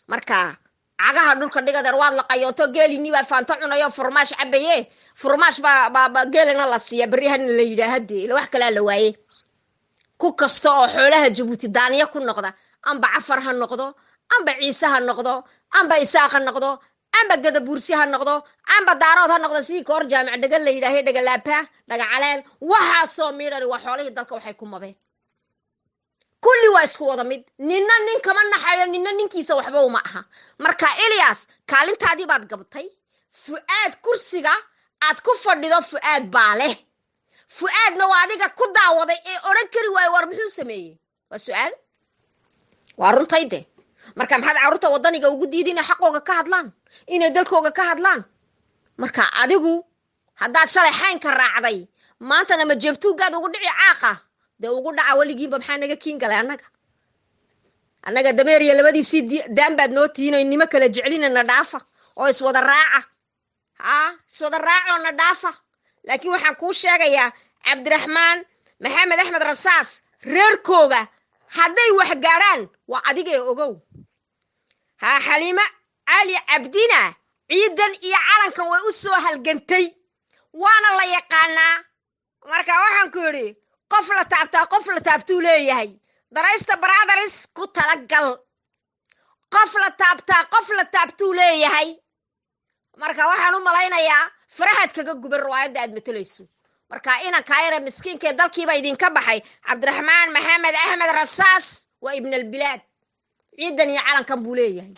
Speaker 2: Marka cagaha dhulka dhigadeer, waad laqayoonto, geelinii baa faanto cunayo, furmaash cabaye, furmaash baa geelina la siiya, berrihana la yidhaaha dee ila wax kalaa la waaye. Ku kasta oo xoolaha Jabuuti daaniyo ku noqda, amba Cafar ha noqdo, amba Ciise ha noqdo, amba Isaaq ha noqdo, amba Gadabuursi ha noqdo, amba Daarood ha noqdo, sidii koor jaamac dhegan la yidhaahay, dhegalaapa, dhagacaleen, waxaasoo miidhani waa xoolihii dalka. Waxay ku mabeen kulli waa isku wada mid. Ninna nin kama naxayo, ninna ninkiisa waxba uma aha. Marka Elias, kaalintaadii baad gabtay. Fu'aad, kursiga aad ku fadhido Fu'aad baa leh. Fu'aadna waa adiga ku daawaday ee odhan kari waayo, war muxuu sameeyey? Waa su-aal, waa runtayde. Marka maxaad carruurta waddaniga ugu diidi inay xaqooga ka hadlaan, inay dalkooga ka hadlaan? Marka adigu haddaad shalay xaynka raacday, maantana ma jeebtuugaad ugu dhici caaqa? Dee ugu dhaca weligiinba, maxaa naga kiin galay annaga? Annaga dameeriya labadiisii daan baad noo tihiinoo nimo kala jeclina. Na dhaafa oo iswada raaca, haa, iswada raacoo na dhaafa. Laakiin waxaan kuu sheegayaa, Cabdiraxmaan Maxamed Axmed Rasaas reerkooga hadday wax gaadhaan, waa adigee ogow. Haa, Xaliime Cali Cabdina ciidan iyo calankan way u soo halgantay, waana la yaqaanaa. Marka waxaan ku yidhi, qof la taabtaa qof la taabtuu leeyahay. Daraysta Brothers, ku talagal, qof la taabtaa qof la taabtuu leeyahay. Marka waxaan u malaynayaa farahaad kaga guban riwaayadda aad matelayso. Marka inankaa yare miskiinkaee dalkiiba idinka baxay, Cabdiraxmaan Maxamed Axmed Rasaas, waa ibn albilaad, ciidan iyo calankan buu leeyahay.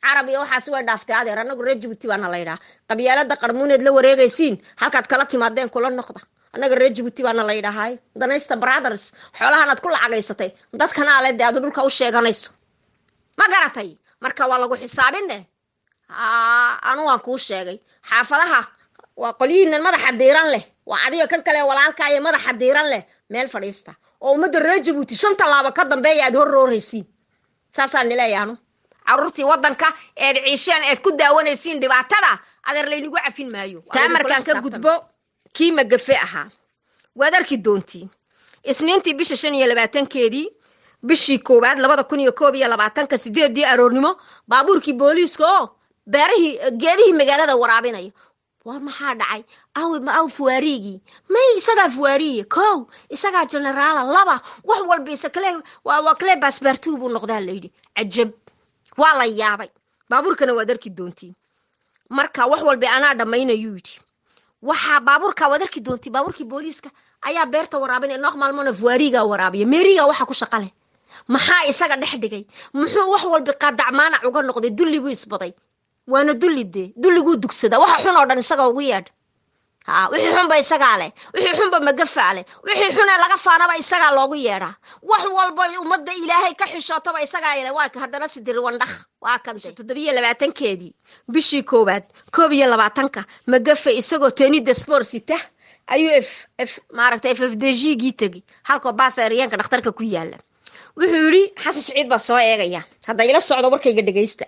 Speaker 2: Carab iyo waxaasi way dhaaftay adeer. Annagu reer Jabuuti baana laydhaha. Qabyaalada qarmuuneed la wareegaysiin, halkaad kala timaadeen kula noqda. Annaga reer Jabuuti baana laydhahay. Danaysta Brothers, xoolahan aad ku lacagaysatay dadkana ale dee aad dhulka u sheeganayso, ma garatay? Marka waa lagu xisaabine. Anu waan kuu sheegay, xaafadaha waa qolyihiinan madaxa diiran leh, waa adiga kan kale walaalkaayo madaxa diiran leh. Meel fadhiista oo ummadda reer Jabuuti shan tallaabo ka dambeeya aad hor rooraysiin, saasaan nileeyahay anu. Caruurtii waddanka eed ciisheen eed ku daawanaysiin dhibaatada, adeer laynagu cafin maayo. Taa markaan ka gudbo, kii magafe ahaa waad arki doontiin Isniintii bisha 25-keedii bishii koowaad 2021-ka, 8-dii aroornimo, baabuurkii booliiska oo beerihii geedihii magaalada waraabinaya. War maxaa dhacay? Awi ma aw fuwaariigii? May, isagaa fuwaariye kow, isagaa generaala laba, wax walba isa kale waa kale baasbaartuu buu noqdaa layidhi. Cajab, waa la yaabay. Baabuurkana waad arki doontiin. Marka wax walba anaa dhammaynayuu yidhi. Waxaa baabuurka waad arki doontiin, baabuurkii booliiska ayaa beerta waraabinaya. Nooq maalmona fuwaariigaa waraabiya, meerigaa waxa ku shaqa leh. Maxaa isaga dhex dhigay? Muxuu wax walba qaadacmaanac uga noqday? Dulli buu isbaday, waana dulli dee, dulliguu dugsadaa. Waxa xun oo dhan isaga ugu yeedha. Ha, wixii xunba isagaa leh, wixii xunba magafaa leh, wixii xunee laga faanaba isagaa loogu yeedhaa. Wax walba ummadda Ilaahay ka xishootaba isagaa ile. Waa haddana sidiri wandhakh, waa kan 27-keedii bishii koowaad 21-ka, magafe isagoo tenida sport sita ayuu f f maaragtay f f d g gii tegi, halkoo baasariyeenka dhakhtarka ku yaala. Wuxuu yidhi Xasan Siciid baa soo eegaya. Hadda ila socdo, warkayga dhegaysta.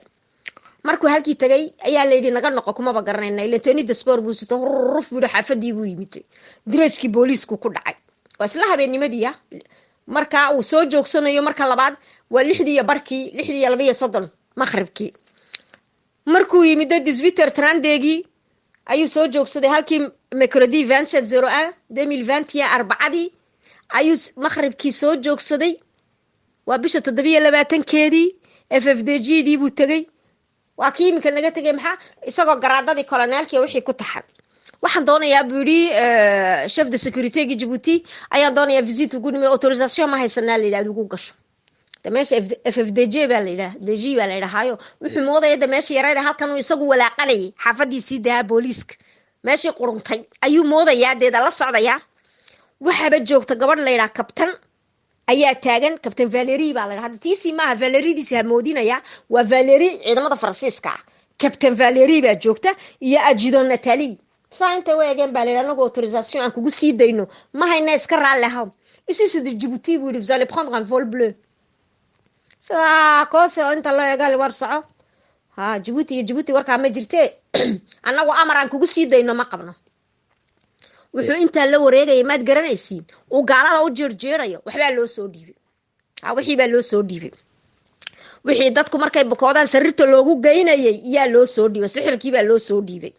Speaker 1: Markuu halkii tagay ayaa layidhi naga noqo, kumaba garanayna ila tenida sport buu sito, ruf buu yidhi, xaafadii buu yimid, dareyskii booliisku ku dhacay. Waa isla habeennimadiia marka uu soo joogsanayo. Marka labaad waa 6dii iyo barkii, 6:32 maqribkii markuu yimid 18h trente-gii ayuu soo joogsaday halkii, mercredi 27/01/2021, arbacadii ayuu maqribkii soo joogsaday. Waa bisha 27-keedii. FFDG dii buu tegey. Waa kii iminka naga tegay. Maxaa isagoo garaadadii koloneelki wixii ku taxan. Waxaan doonayaa, buu yidhi, chef de sécurité-gi Djibouti ayaan doonayaa visite ugu nimi. Autorisation ma haysanaa, la yidhahda, ugu gasho. De meesha FFDG baa la yidhaha, DG baa la yidhahaayo. Wuxuu moodaya de meesha yarayda halkan uu isagu walaaqanayay, xaafadiisii daha booliiska, meeshii quruntay ayuu moodayaa. Deeda la socdayaa, waxaaba joogta gabadh la yidhaha kabtan ayaa taagan. Kabtan Valerie baa la yidhaha. Hadda tiisii maaha, Valeriediisi ha moodinaya, waa Valerie ciidamada Faransiiska ah. Kabtan Valerie baa joogta iyo adjudant Natalie. Saa intay u eegeen baa la yidhi, anagu autorisation aan kugu sii dayno ma hayna, iska raalli ahaw. Ici c'est de Djibouti, buu yidhi, vous allez prendre un vol bleu. Sidaa koose oo inta loo eega, war soco ha Djibouti iyo Djibouti warkaa ma jirte, annagu amar aan kugu sii dayno ma qabno. Wuxuu intaa la wareegaya maad garanaysiin, uu gaalada u jeerjeerayo. Waxbaa loo soo dhiibay. Ha, wixii baa loo soo dhiibay, wixii dadku markay bukoodaan sariirta loogu geynayay iyaa loo soo dhiibay. Sixirkii baa loo soo dhiibay.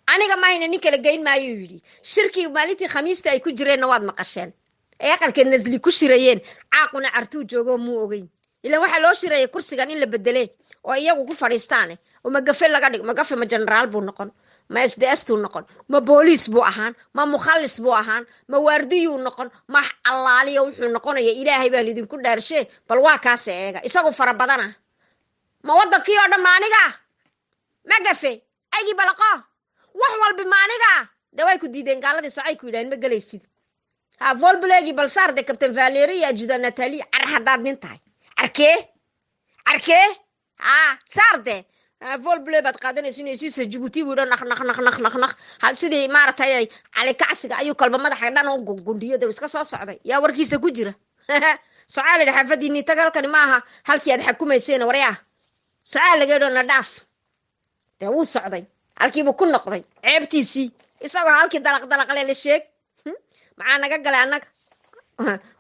Speaker 1: Aniga mahayna, nin kala geyn maayuu yidhi. Shirkii maalintii Khamiista ay ku jireenna waad maqasheen, ee aqalka Nasli ku shirayeen. Caaquna cartuu joogo, muu ogeyn. Ilaan waxaa loo shirayay kursigan in la bedele oo iyagu ku fadhiistaane oo magafe laga dhigo. Magafe ma generaal buu noqon, ma SDS tuu noqon, ma booliis buu ahaan, ma mukhallis buu ahaan, ma waardiyuu noqon, ma allaaliyo wuxuu noqonaya? Ilaahay baan idinku dhaarshe, bal waa kaase eega isagu fara badana. Ma wadankii oo dhan ma aniga? Magafe aygii balaqo wax walbi ma aniga? De way ku diideen gaaladii, socay ku yidhaaheen, ma gelaysid. Ha, vol bleu-gii balsaar de kabtan Valerie iyo adjudant Natalie. Car haddaad nin tahay, carkee carkee ha saar de vol bleu baad qaadanaysa inay siisa Djibouti, buu yidhi. Naq naq naq naq naq naq. Sidii maaragtay Cali Kacsiga ayuu kalba madaxa dhan u gundhiyo, de iska soo socday. Yaa warkiisa ku jira? Socaa la yidhi, xaafadiinii tag, halkani maaha halkii aad xakumayseen. Waryaa, socaa laga yidho, na dhaaf. Dee wuu socday, halkiibuu ku noqday ceebtiisii, isagoo halkii dalaq dalaqle la sheeg. Maxaa naga galay annaga?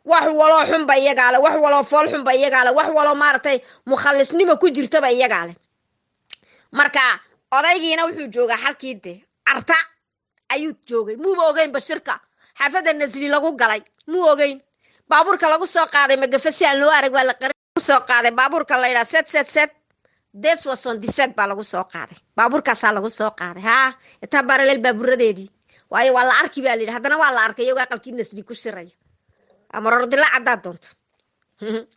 Speaker 1: Wax waloo xunba iyagaa le, wax waloo fool xunba iyagaa le, wax waloo maaragtay mukhallisnimo ku jirtaba iyagaa le. Marka odaygiina wuxuu joogaa halkii de Carta ayuu joogay. Muuba ogeyn bashirka xaafadda Nasli lagu galay, muu ogeyn. Baabuurka lagu soo qaaday magafe si aan loo arag waa la qari soo qaaday. Baabuurka la yidhaha 777 277 baa lagu soo qaaday, baabuurkaasaa lagu soo qaaday. Ha itaa parallèle baaburadeedii, waayo waa la arki baa la yidhi. Haddana waa la arkay iyagoo aqalkii Nasli ku shiraya. Amarordila caddaad doonto,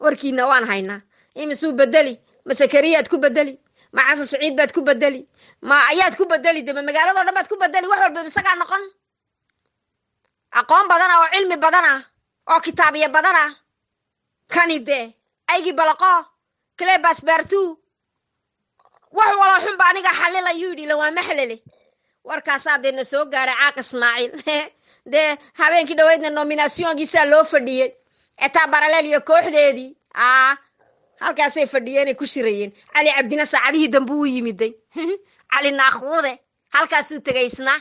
Speaker 1: warkiina waan haynaa. Imisuu bedeli? Ma Sakariyaad ku bedeli? Ma Xasan Saciid baad ku bedeli? Ma ayaad ku bedeli? De ma magaaladoo dhan baad ku bedeli? Wax walba isagaa noqon. Aqoon badana oo cilmi badana oo kitaabiya badana kani de aygii balaqo kale basbartu wax waloo xunba aniga xalilayuu yidhi. Ila waa maxlele. Warkaasaa dee na soo gaaray. Caaq Ismaaciil dee habeenkii dhaweydna nomination-kiisaa loo fadhiyey. Etaa parallèle iyo kooxdeedii a halkaasay fadhiyeenay ku shirayeen. Cali Cabdina saacadihii dambe u yimiday. Cali Naakhuude halkaasuu tegay isna.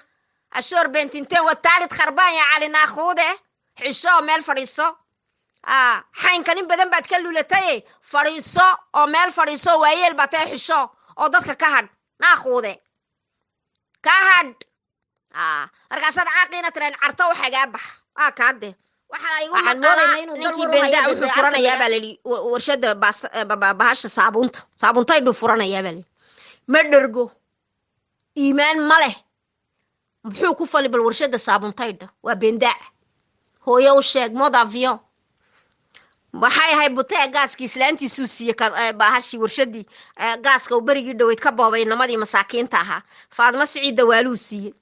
Speaker 1: Ashoor bentinten wa taalid kharbaan ya Cali Naakhuude, xisho oo meel fadhiiso. Xaynkan in badan baad ka lulataye, fadhiiso oo meel fadhiiso. Waayeel baa tahay, xisho oo dadka ka hadh. Naakhuude ka hadh. Markaasaad caaqiina tireen Carta u xagaa bax. Waa kaade waxaan moodaynaa inuu ninkii Bendac wuxuu furanayaa baa layidhi warshada bahasha saabuunta, saabuuntaydhuu furanayaa baa layidhi. Ma dhergo, iimaan ma leh. Muxuu ku fali bal warshada saabuuntaydha? Waa Bendaac. Hooyo u sheeg mode avion maxay ahay butee gaaskii islaantiisuu siiyey bahashii warshadii gaaska uu berigii dhoweyd ka boobay namadii masaakiinta ahaa. Faadmo Siciid Dawaaluu siiyey,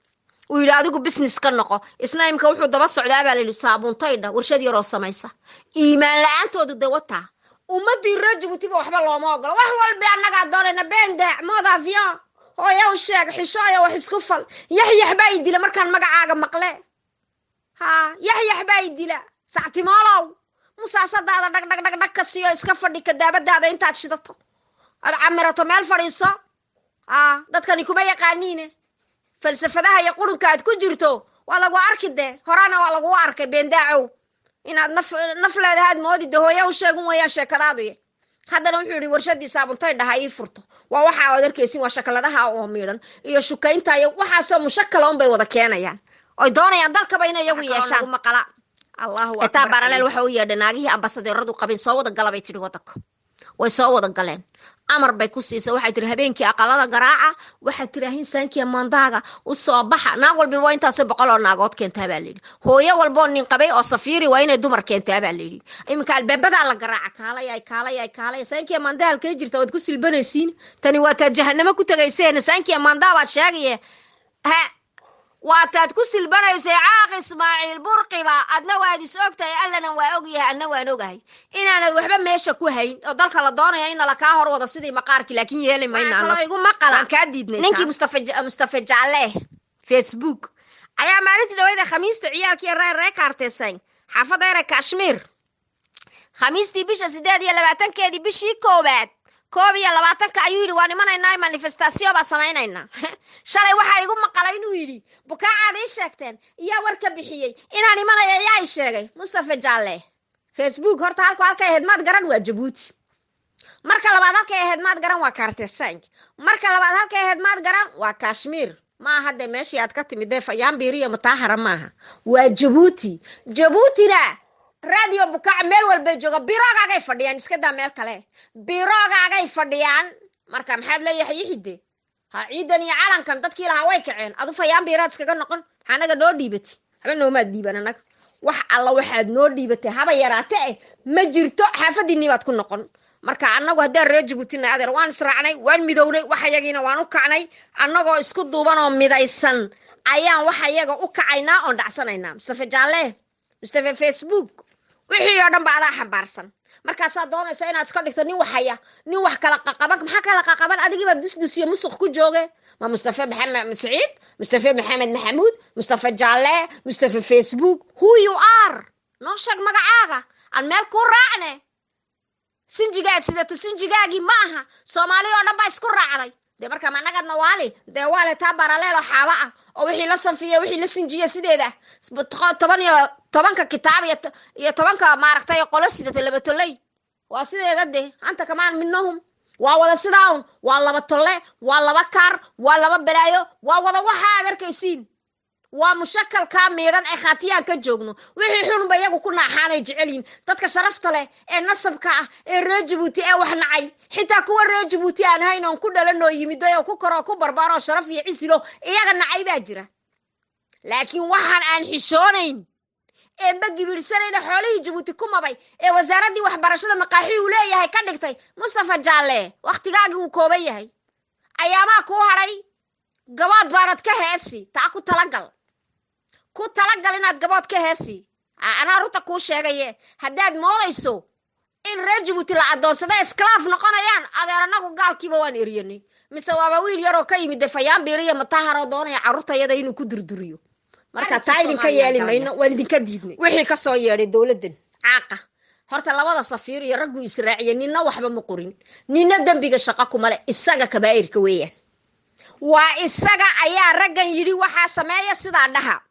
Speaker 1: uu yidhi adigu business ka noqo. Isna imka wuxuu daba socdaa baa layidhi saabuuntaydha warshad yaroo samaysa. Iimaan la-aantoodu de wataa. Ummadii reer Jabuutiba waxba looma ogola, wax walba annagaa doonayna. Bendaac mode avion, hooya u sheeg, xishooya, wax isku fal. Yaxyax baa i dila markaan magacaaga maqle. Ha, yaxyax baa i dila. Sactimoolow, musaasadaada dhag dhag dhag dhag ka siiyo, iska fadhi. Kadaabadaada intaad shidato aad camirato meel fadhiiso.
Speaker 2: Dadkani kuma yaqaaniine falsafadaha iyo qurunka aad ku jirto waa lagu arki dee, horaana waa lagu arkay. Beendaacow, inaad naf naf leedahaad moodi de, hooya u sheegun weeyaan sheekadaadu. Haddana wuxuu yihi warshadii saabuntay dhaha ii furto. Waa waxa aad arkaysin, waa shakaladaha oo miidhan iyo shukaynta iyo waxaasoo mushakala un bay wada keenayaan oy doonayaan dalkaba inay iyagu yeeshaan.
Speaker 1: Maqala, Allahu
Speaker 2: Etaa
Speaker 1: akbar.
Speaker 2: Baraleel waxa u yeedhay naagihii ambasadeeradu qabin, soo wada gala bay tidhi wadanka. Way soo wada galeen, amar bay ku siisay. Waxay tiri habeenkii aqalada garaaca, waxaad tiraahin saankiya maandaaga u soo baxa. Naag walbi waa intaasoo 100 oo naagood keentaa baa layidhi. Hooyo walboo nin qabay oo safiiri waa inay dumar keentaa baa layidhi. Iminka albaabadaa la garaaca, kaalaya, kaalaya, kaalaya. Saankiya maandaa halkee jirta waad ku silbanaysiin. Tani waa taad jahanamo ku tagayseen. Saankiya maandaa baad sheegaye, ha waataad ku silbanaysay. Caaq Ismaaciil Burqiba, adna waad is ogtahay, Allana waa ogyahay, adna waan ogahay inaanad waxba meesha ku hayn oo dalka la doonaya in nala kaa hor wado sidii maqaarkii, laakiin yeeli mayna.
Speaker 1: Waxaa kaloo
Speaker 2: annagu.
Speaker 1: igu maqala
Speaker 2: Waan kaa diidnay.
Speaker 1: ninkii
Speaker 2: Ninkii Mustafa Jaalle Facebook ayaa maalintii dhaweyda Khamiista ciyaalkii reer reer kaarteesan xaafadda ere Kashmir, Khamiistii bisha 28-keedii bishii koowaad 21-ka ayuu yidhi waan imanaynaa, manifestation baa samaynaynaa. Shalay waxaa igu maqalay inuu yidhi bukaacaad ii sheegteen iyaa war ka bixiyey inaan imanaya, ayaa ii sheegay. Mustafa Jaalle Facebook, horta halku halkay ahayd maad garan, waa Jabuuti. Marka labaad halkay ahayd maad garan, waa Kaartesank. Marka labaad halkay ahayd maad garan, waa Kashmir. Maaha dee meeshii aad ka timid dee, Fayaanbiir iyo Mataahara maaha, waa Jabuuti. Jabuutina Radio Bukaac meel walbay jooga, biroogaagay fadhiyaan, iska daa meel kale, biroogaagay fadhiyaan. Marka maxaad leeyahay yixide ha ciidan iyo calankan dadkii lahaa way kaceen, adu Fayaanbiiraad iskaga noqon. Maxaa anaga noo dhiibatay? Waxba noomaad dhiiban anaga. Wax alla waxaad noo dhiibatay haba yaraate eh ma jirto. Xaafadiinii baad ku noqon. Marka annagu haddaan reer Jabuutina, adeer, waan israacnay, waan midownay, waxayagiina waan u kacnay. Annagoo isku duuban oo midaysan ayaan waxayaga u kacaynaa oon dhacsanaynaa. Mustafa Jaalle, Mustafa Facebook, wixii oo dhan ba adaa xambaarsan. Markaasaa doonaysa inaad iska dhigto nin waxaya, nin wax kala qaqaban. Maxaa kala qaqaban? Adigii baa dusdus iyo musuq ku jooge. Ma Mustafa Maxamed Saciid, Mustafa Maxamed Maxamuud, Mustafa Jaalle, Mustafa Facebook, who you are? Noo sheeg magacaaga aan meel kuu raacne. Sinjigaad sidato sinjigaagii ma aha. Soomaali oo dhan baa isku raacday dee. Marka managadna waali dee, waale taa baraleelo xaaba ah oo wixii la sanfiya, wixii la sinjiya sideeda 10 iyo 10-ka kitaab iyo 10-ka maaragtay qolo sidata laba toley waa sideeda dee. Anta kamaan minahum waa wada sidaa un, waa laba tolle, waa laba kaar, waa laba balaayo, waa wada waxa aad arkaysiin, waa mushakalkaa miidhan ee khaatiyaan ka joogno. Wixii xunba iyagu ku naaxaanay jecel yihin. Dadka sharafta leh ee nasabka ah ee reer Jabuuti ee wax nacay, xitaa kuwa reer Jabuuti aan hayn oon ku dhalanoo yimiday oo ku koroo ku barbaaroo sharaf iyo cisilo iyaga nacay baa jira. Laakiin waxaan aan xishoonayn ee ma gibirsanayna xoolihii Jabuuti ku mabay ee wasaaraddii waxbarashada maqaaxi uu leeyahay ka dhigtay. Mustafa Jaalle, wakhtigaagii wuu kooban yahay, ayaamaa kuu hadhay. Gabood baanad ka heesi, taa ku talagal, ku talagal inaad gabood ka heesi. Anaa runta kuu sheegaye, haddaad moodayso in reer Jabuuti la addoonsada esclave noqonayaan, adeer, anagu gaalkiiba waan eryanay. Mise waaba wiil yaroo ka yimid de Fayaanbiir iyo Mataharoo doonaya carruurtayada inuu ku durduriyo? Marka taa idinka yeeli mayno, waan idinka diidnay. Wixii kasoo yeedhay dowladdan caaqa, horta labada safiir iyo ragguu israaciyay nina waxba ma qorin, nina dembiga shaqo kuma le. Isaga kabaa'irka weeyaan, waa isaga ayaa raggan yidhi waxaa sameeya sidaa dhaha.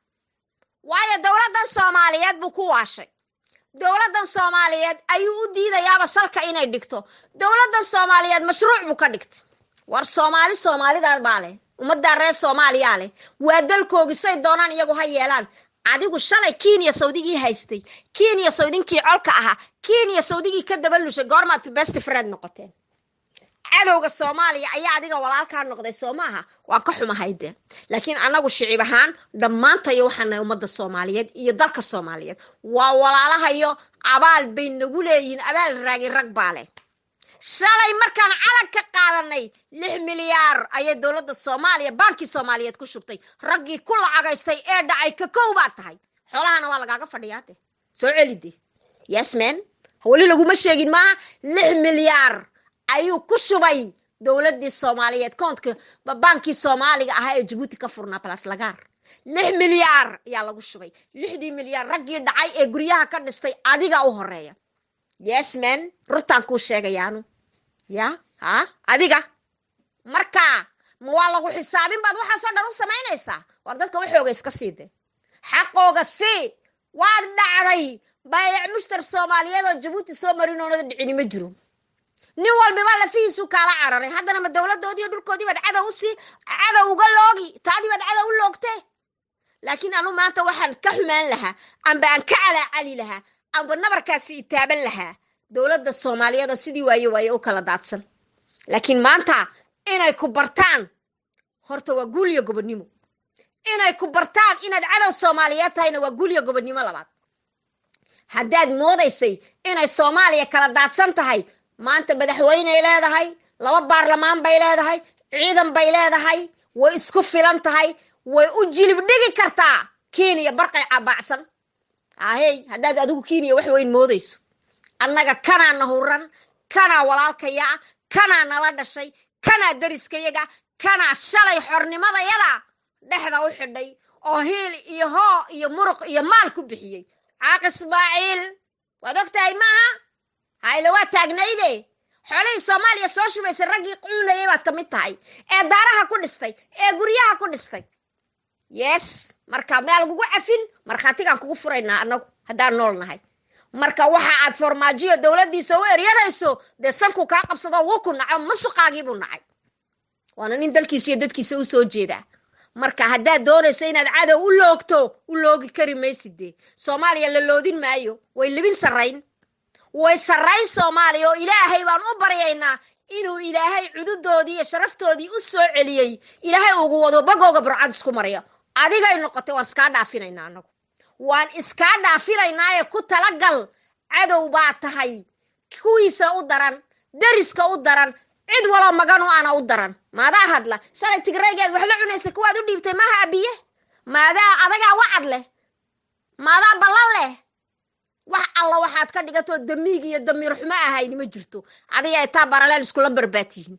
Speaker 2: Waayo dowladdan Soomaaliyeed buu ku waashay, dowladdan Soomaaliyeed ayuu u diidayaaba salka inay dhigto. Dowladdan Soomaaliyeed mashruuc buu ka dhigtay. War Soomaali Soomaalidaad baa leh, ummaddaa reer Soomaaliyaa leh, waa dalkoogi, say doonaan iyagu ha yeelaan. Adigu shalay Kenya Sawdigii haystay, Kenya Sawdinkii colka ahaa, Kenya Sawdigii ka daba lushay, goormaad best friend noqoteen? Cadowga Soomaaliya ayaa adiga walaalkaa noqday, soo maaha? Waan ka xumahay dee, laakiin anagu shicib ahaan dhammaantayo waxaan nahay ummadda Soomaaliyeed iyo dalka Soomaaliyeed waa walaalahayo, abaal bay nagu leeyihiin, abaal raagi rag baa leh. Shalay markaan calan ka qaadanay 6 milyaar ayay dowladda Soomaaliya baankii Soomaaliyeed ku shubtay. Raggii ku lacagaystay ee dhacay ka kow baa tahay. Xoolahana waa lagaaga fadhiyaa de, soo celi de. Yes man, weli laguma sheegin maaha. 6 milyaar ayuu ku shubay dowladdii Soomaaliyeed koontka baankii Soomaaliga ahaa ee Jabuuti ka furnaa Balas Lagaar. 6 milyaar ayaa lagu shubay. 6-dii milyaar raggii dhacay ee guryaha ka dhistay adiga u horeeya. Yes man, runtaan kuu sheegayaanu ya ha adiga. Marka
Speaker 1: Ma waa lagu xisaabin baad waxaasoo dhan u samaynaysaa? War dadka waxooga iska sii de, xaqooga sii. Waad dhacday baayac mushtar Soomaaliyeed oo Jabuuti soo marin oonada dhicini ma jiro. Nin walbiba lafihiisu kaala cararay. Haddana ma dowladoodii iyo dhulkoodii baad cadow usii, cadow uga loogi, taadii baad cadow u loogtee. Laakiin anu maanta waxaan ka xumaan lahaa, amba aan ka calaacali lahaa, amba nabarkaasi itaaban lahaa dowladda Soomaaliyeed oo sidii waaye waaye u kala daadsan. Laakiin maanta inay ku bartaan horta waa guul iyo gobonnimo. Inay ku bartaan inaad cadow Soomaaliyeed tahayna waa guul iyo gobonnimo labaad. Haddaad moodaysay inay Soomaaliya kala daadsan tahay, maanta madaxweyney leedahay, 2 baarlamaan bay leedahay, ciidan bay leedahay, way isku filan tahay, way u jilib dhigi kartaa Kenya barqay cabaacsan. Ahey, haddaad adigu Kenya wax weyn moodayso, annaga kanaa nahuran, kanaa walaalkaya, kanaa nala dhashay, kanaa dariskayaga, kanaa shalay xornimadayada dhexda u xidhay oo hiil iyo hoo iyo muruq iyo maal ku bixiyey. Caaq Ismaaciil waad og tahay maaha? Hayle waa taagnayde. Xoolihii Soomaaliya soo shubaysay raggii cunayay baad ka mid tahay, ee daaraha ku dhistay, ee guryaha ku dhistay. Yes, marka maa lagugu cafin, markhaatigaan kugu furaynaa annagu haddaan nool nahay. Marka waxa aad Farmaajiyo dowladdiisa u eryanayso dee sankuu kaa qabsado, wuu ku naco, musuqaagiibuu nacay, waana nin dalkiisa iyo dadkiisa u soo jeedaa. Marka haddaad doonaysa inaad cadow u loogto, u loogi kari maysid dee. Soomaaliya la loodin maayo, way libin sarrayn, way sarrayn Soomaaliya, oo Ilaahay baan u baryaynaa inuu Ilaahay cududoodii iyo sharaftoodii u soo celiyey, Ilaahay ugu wado bagooga burcad isku maraya. Adigay noqotay, waan iskaa dhaafinaynaa annagu, waan iskaa dhaafinaynaaye ku talagal. Cadow baa tahay, kuwiisa u daran, deriska u daran, cid waloo maganu ana u daran. Maadaa hadla shalay Tigraygeed wax la cunaysay, kuwaad u dhiibtay maaha abiye? Maadaa adagaa wacad leh? Maadaa ballan leh? Wax alla waxaad ka dhigatoo damiig iyo damiir xumo ahayn ma jirto. Adiga itaa baraleel iskula barbaatihiin.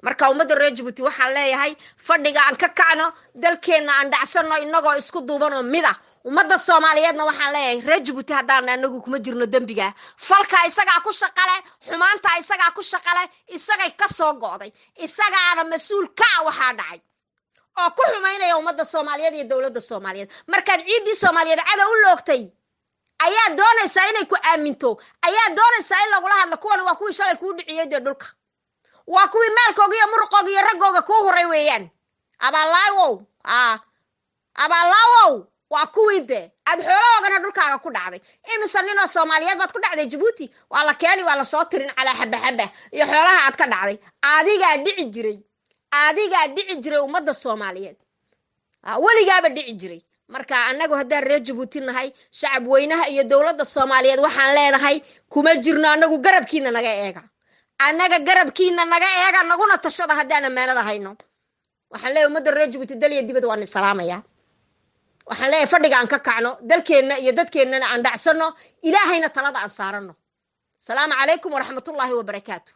Speaker 1: Marka ummadda reer Jabuuti waxaan leeyahay, fadhiga aan ka kacno, dalkeenna aan dhacsanno inagoo isku duuban oo mid ah. Ummadda Soomaaliyeedna waxaan leeyahay, reer Jabuuti haddaan anagu kuma jirno dembiga, falka isagaa ku shaqale, xumaanta isagaa ku shaqale, isagay ka soo go'day, isagaana mas-uul ka ah waxaa dhacay oo ku xumaynaya ummadda Soomaaliyeed iyo dowladda Soomaaliyeed. Markaad ciiddii Soomaaliyeed cadow u loogtay ayaa doonaysaa inay ku aaminto, ayaa doonaysaa in lagula hadlo. Kuwan waa kuwii shalay kuu dhiciyey dee dhulka, waa kuwii maalkooga iyo muruqooga iyo raggooga kuu huray weeyaan. Abaalaawow, abaalaawow, waa kuwii dee aad xoolahoogana dhulkaaga ku dhacday. Imise ninoo Soomaaliyeed baad ku dhacday Jabuuti? Waa la keeni, waa lasoo tirin calaa xaba xaba iyo xoolaha aad ka dhacday. Adigaa dhici jiray, adigaa dhici jiray ummadda Soomaaliyeed, weligaaba dhici jiray. Marka annagu haddaan reer Jabuuti nahay, shacab weynaha iyo dowladda Soomaaliyeed waxaan leenahay, kuma jirno annagu, garabkiina naga eega, annaga garabkiina naga eega, naguna tashada haddaan ammaanada hayno. Waxaan leeyahay ummadda reer Jabuuti dal iyo dibad waan isalaamayaa. Waxaan leeyahay fadhiga aan ka kacno, dalkeenna iyo dadkeennana aan dhacsanno, Ilaahayna talada aan saarano. Asalaamu calaykum waraxmatullaahi wabarakaatu.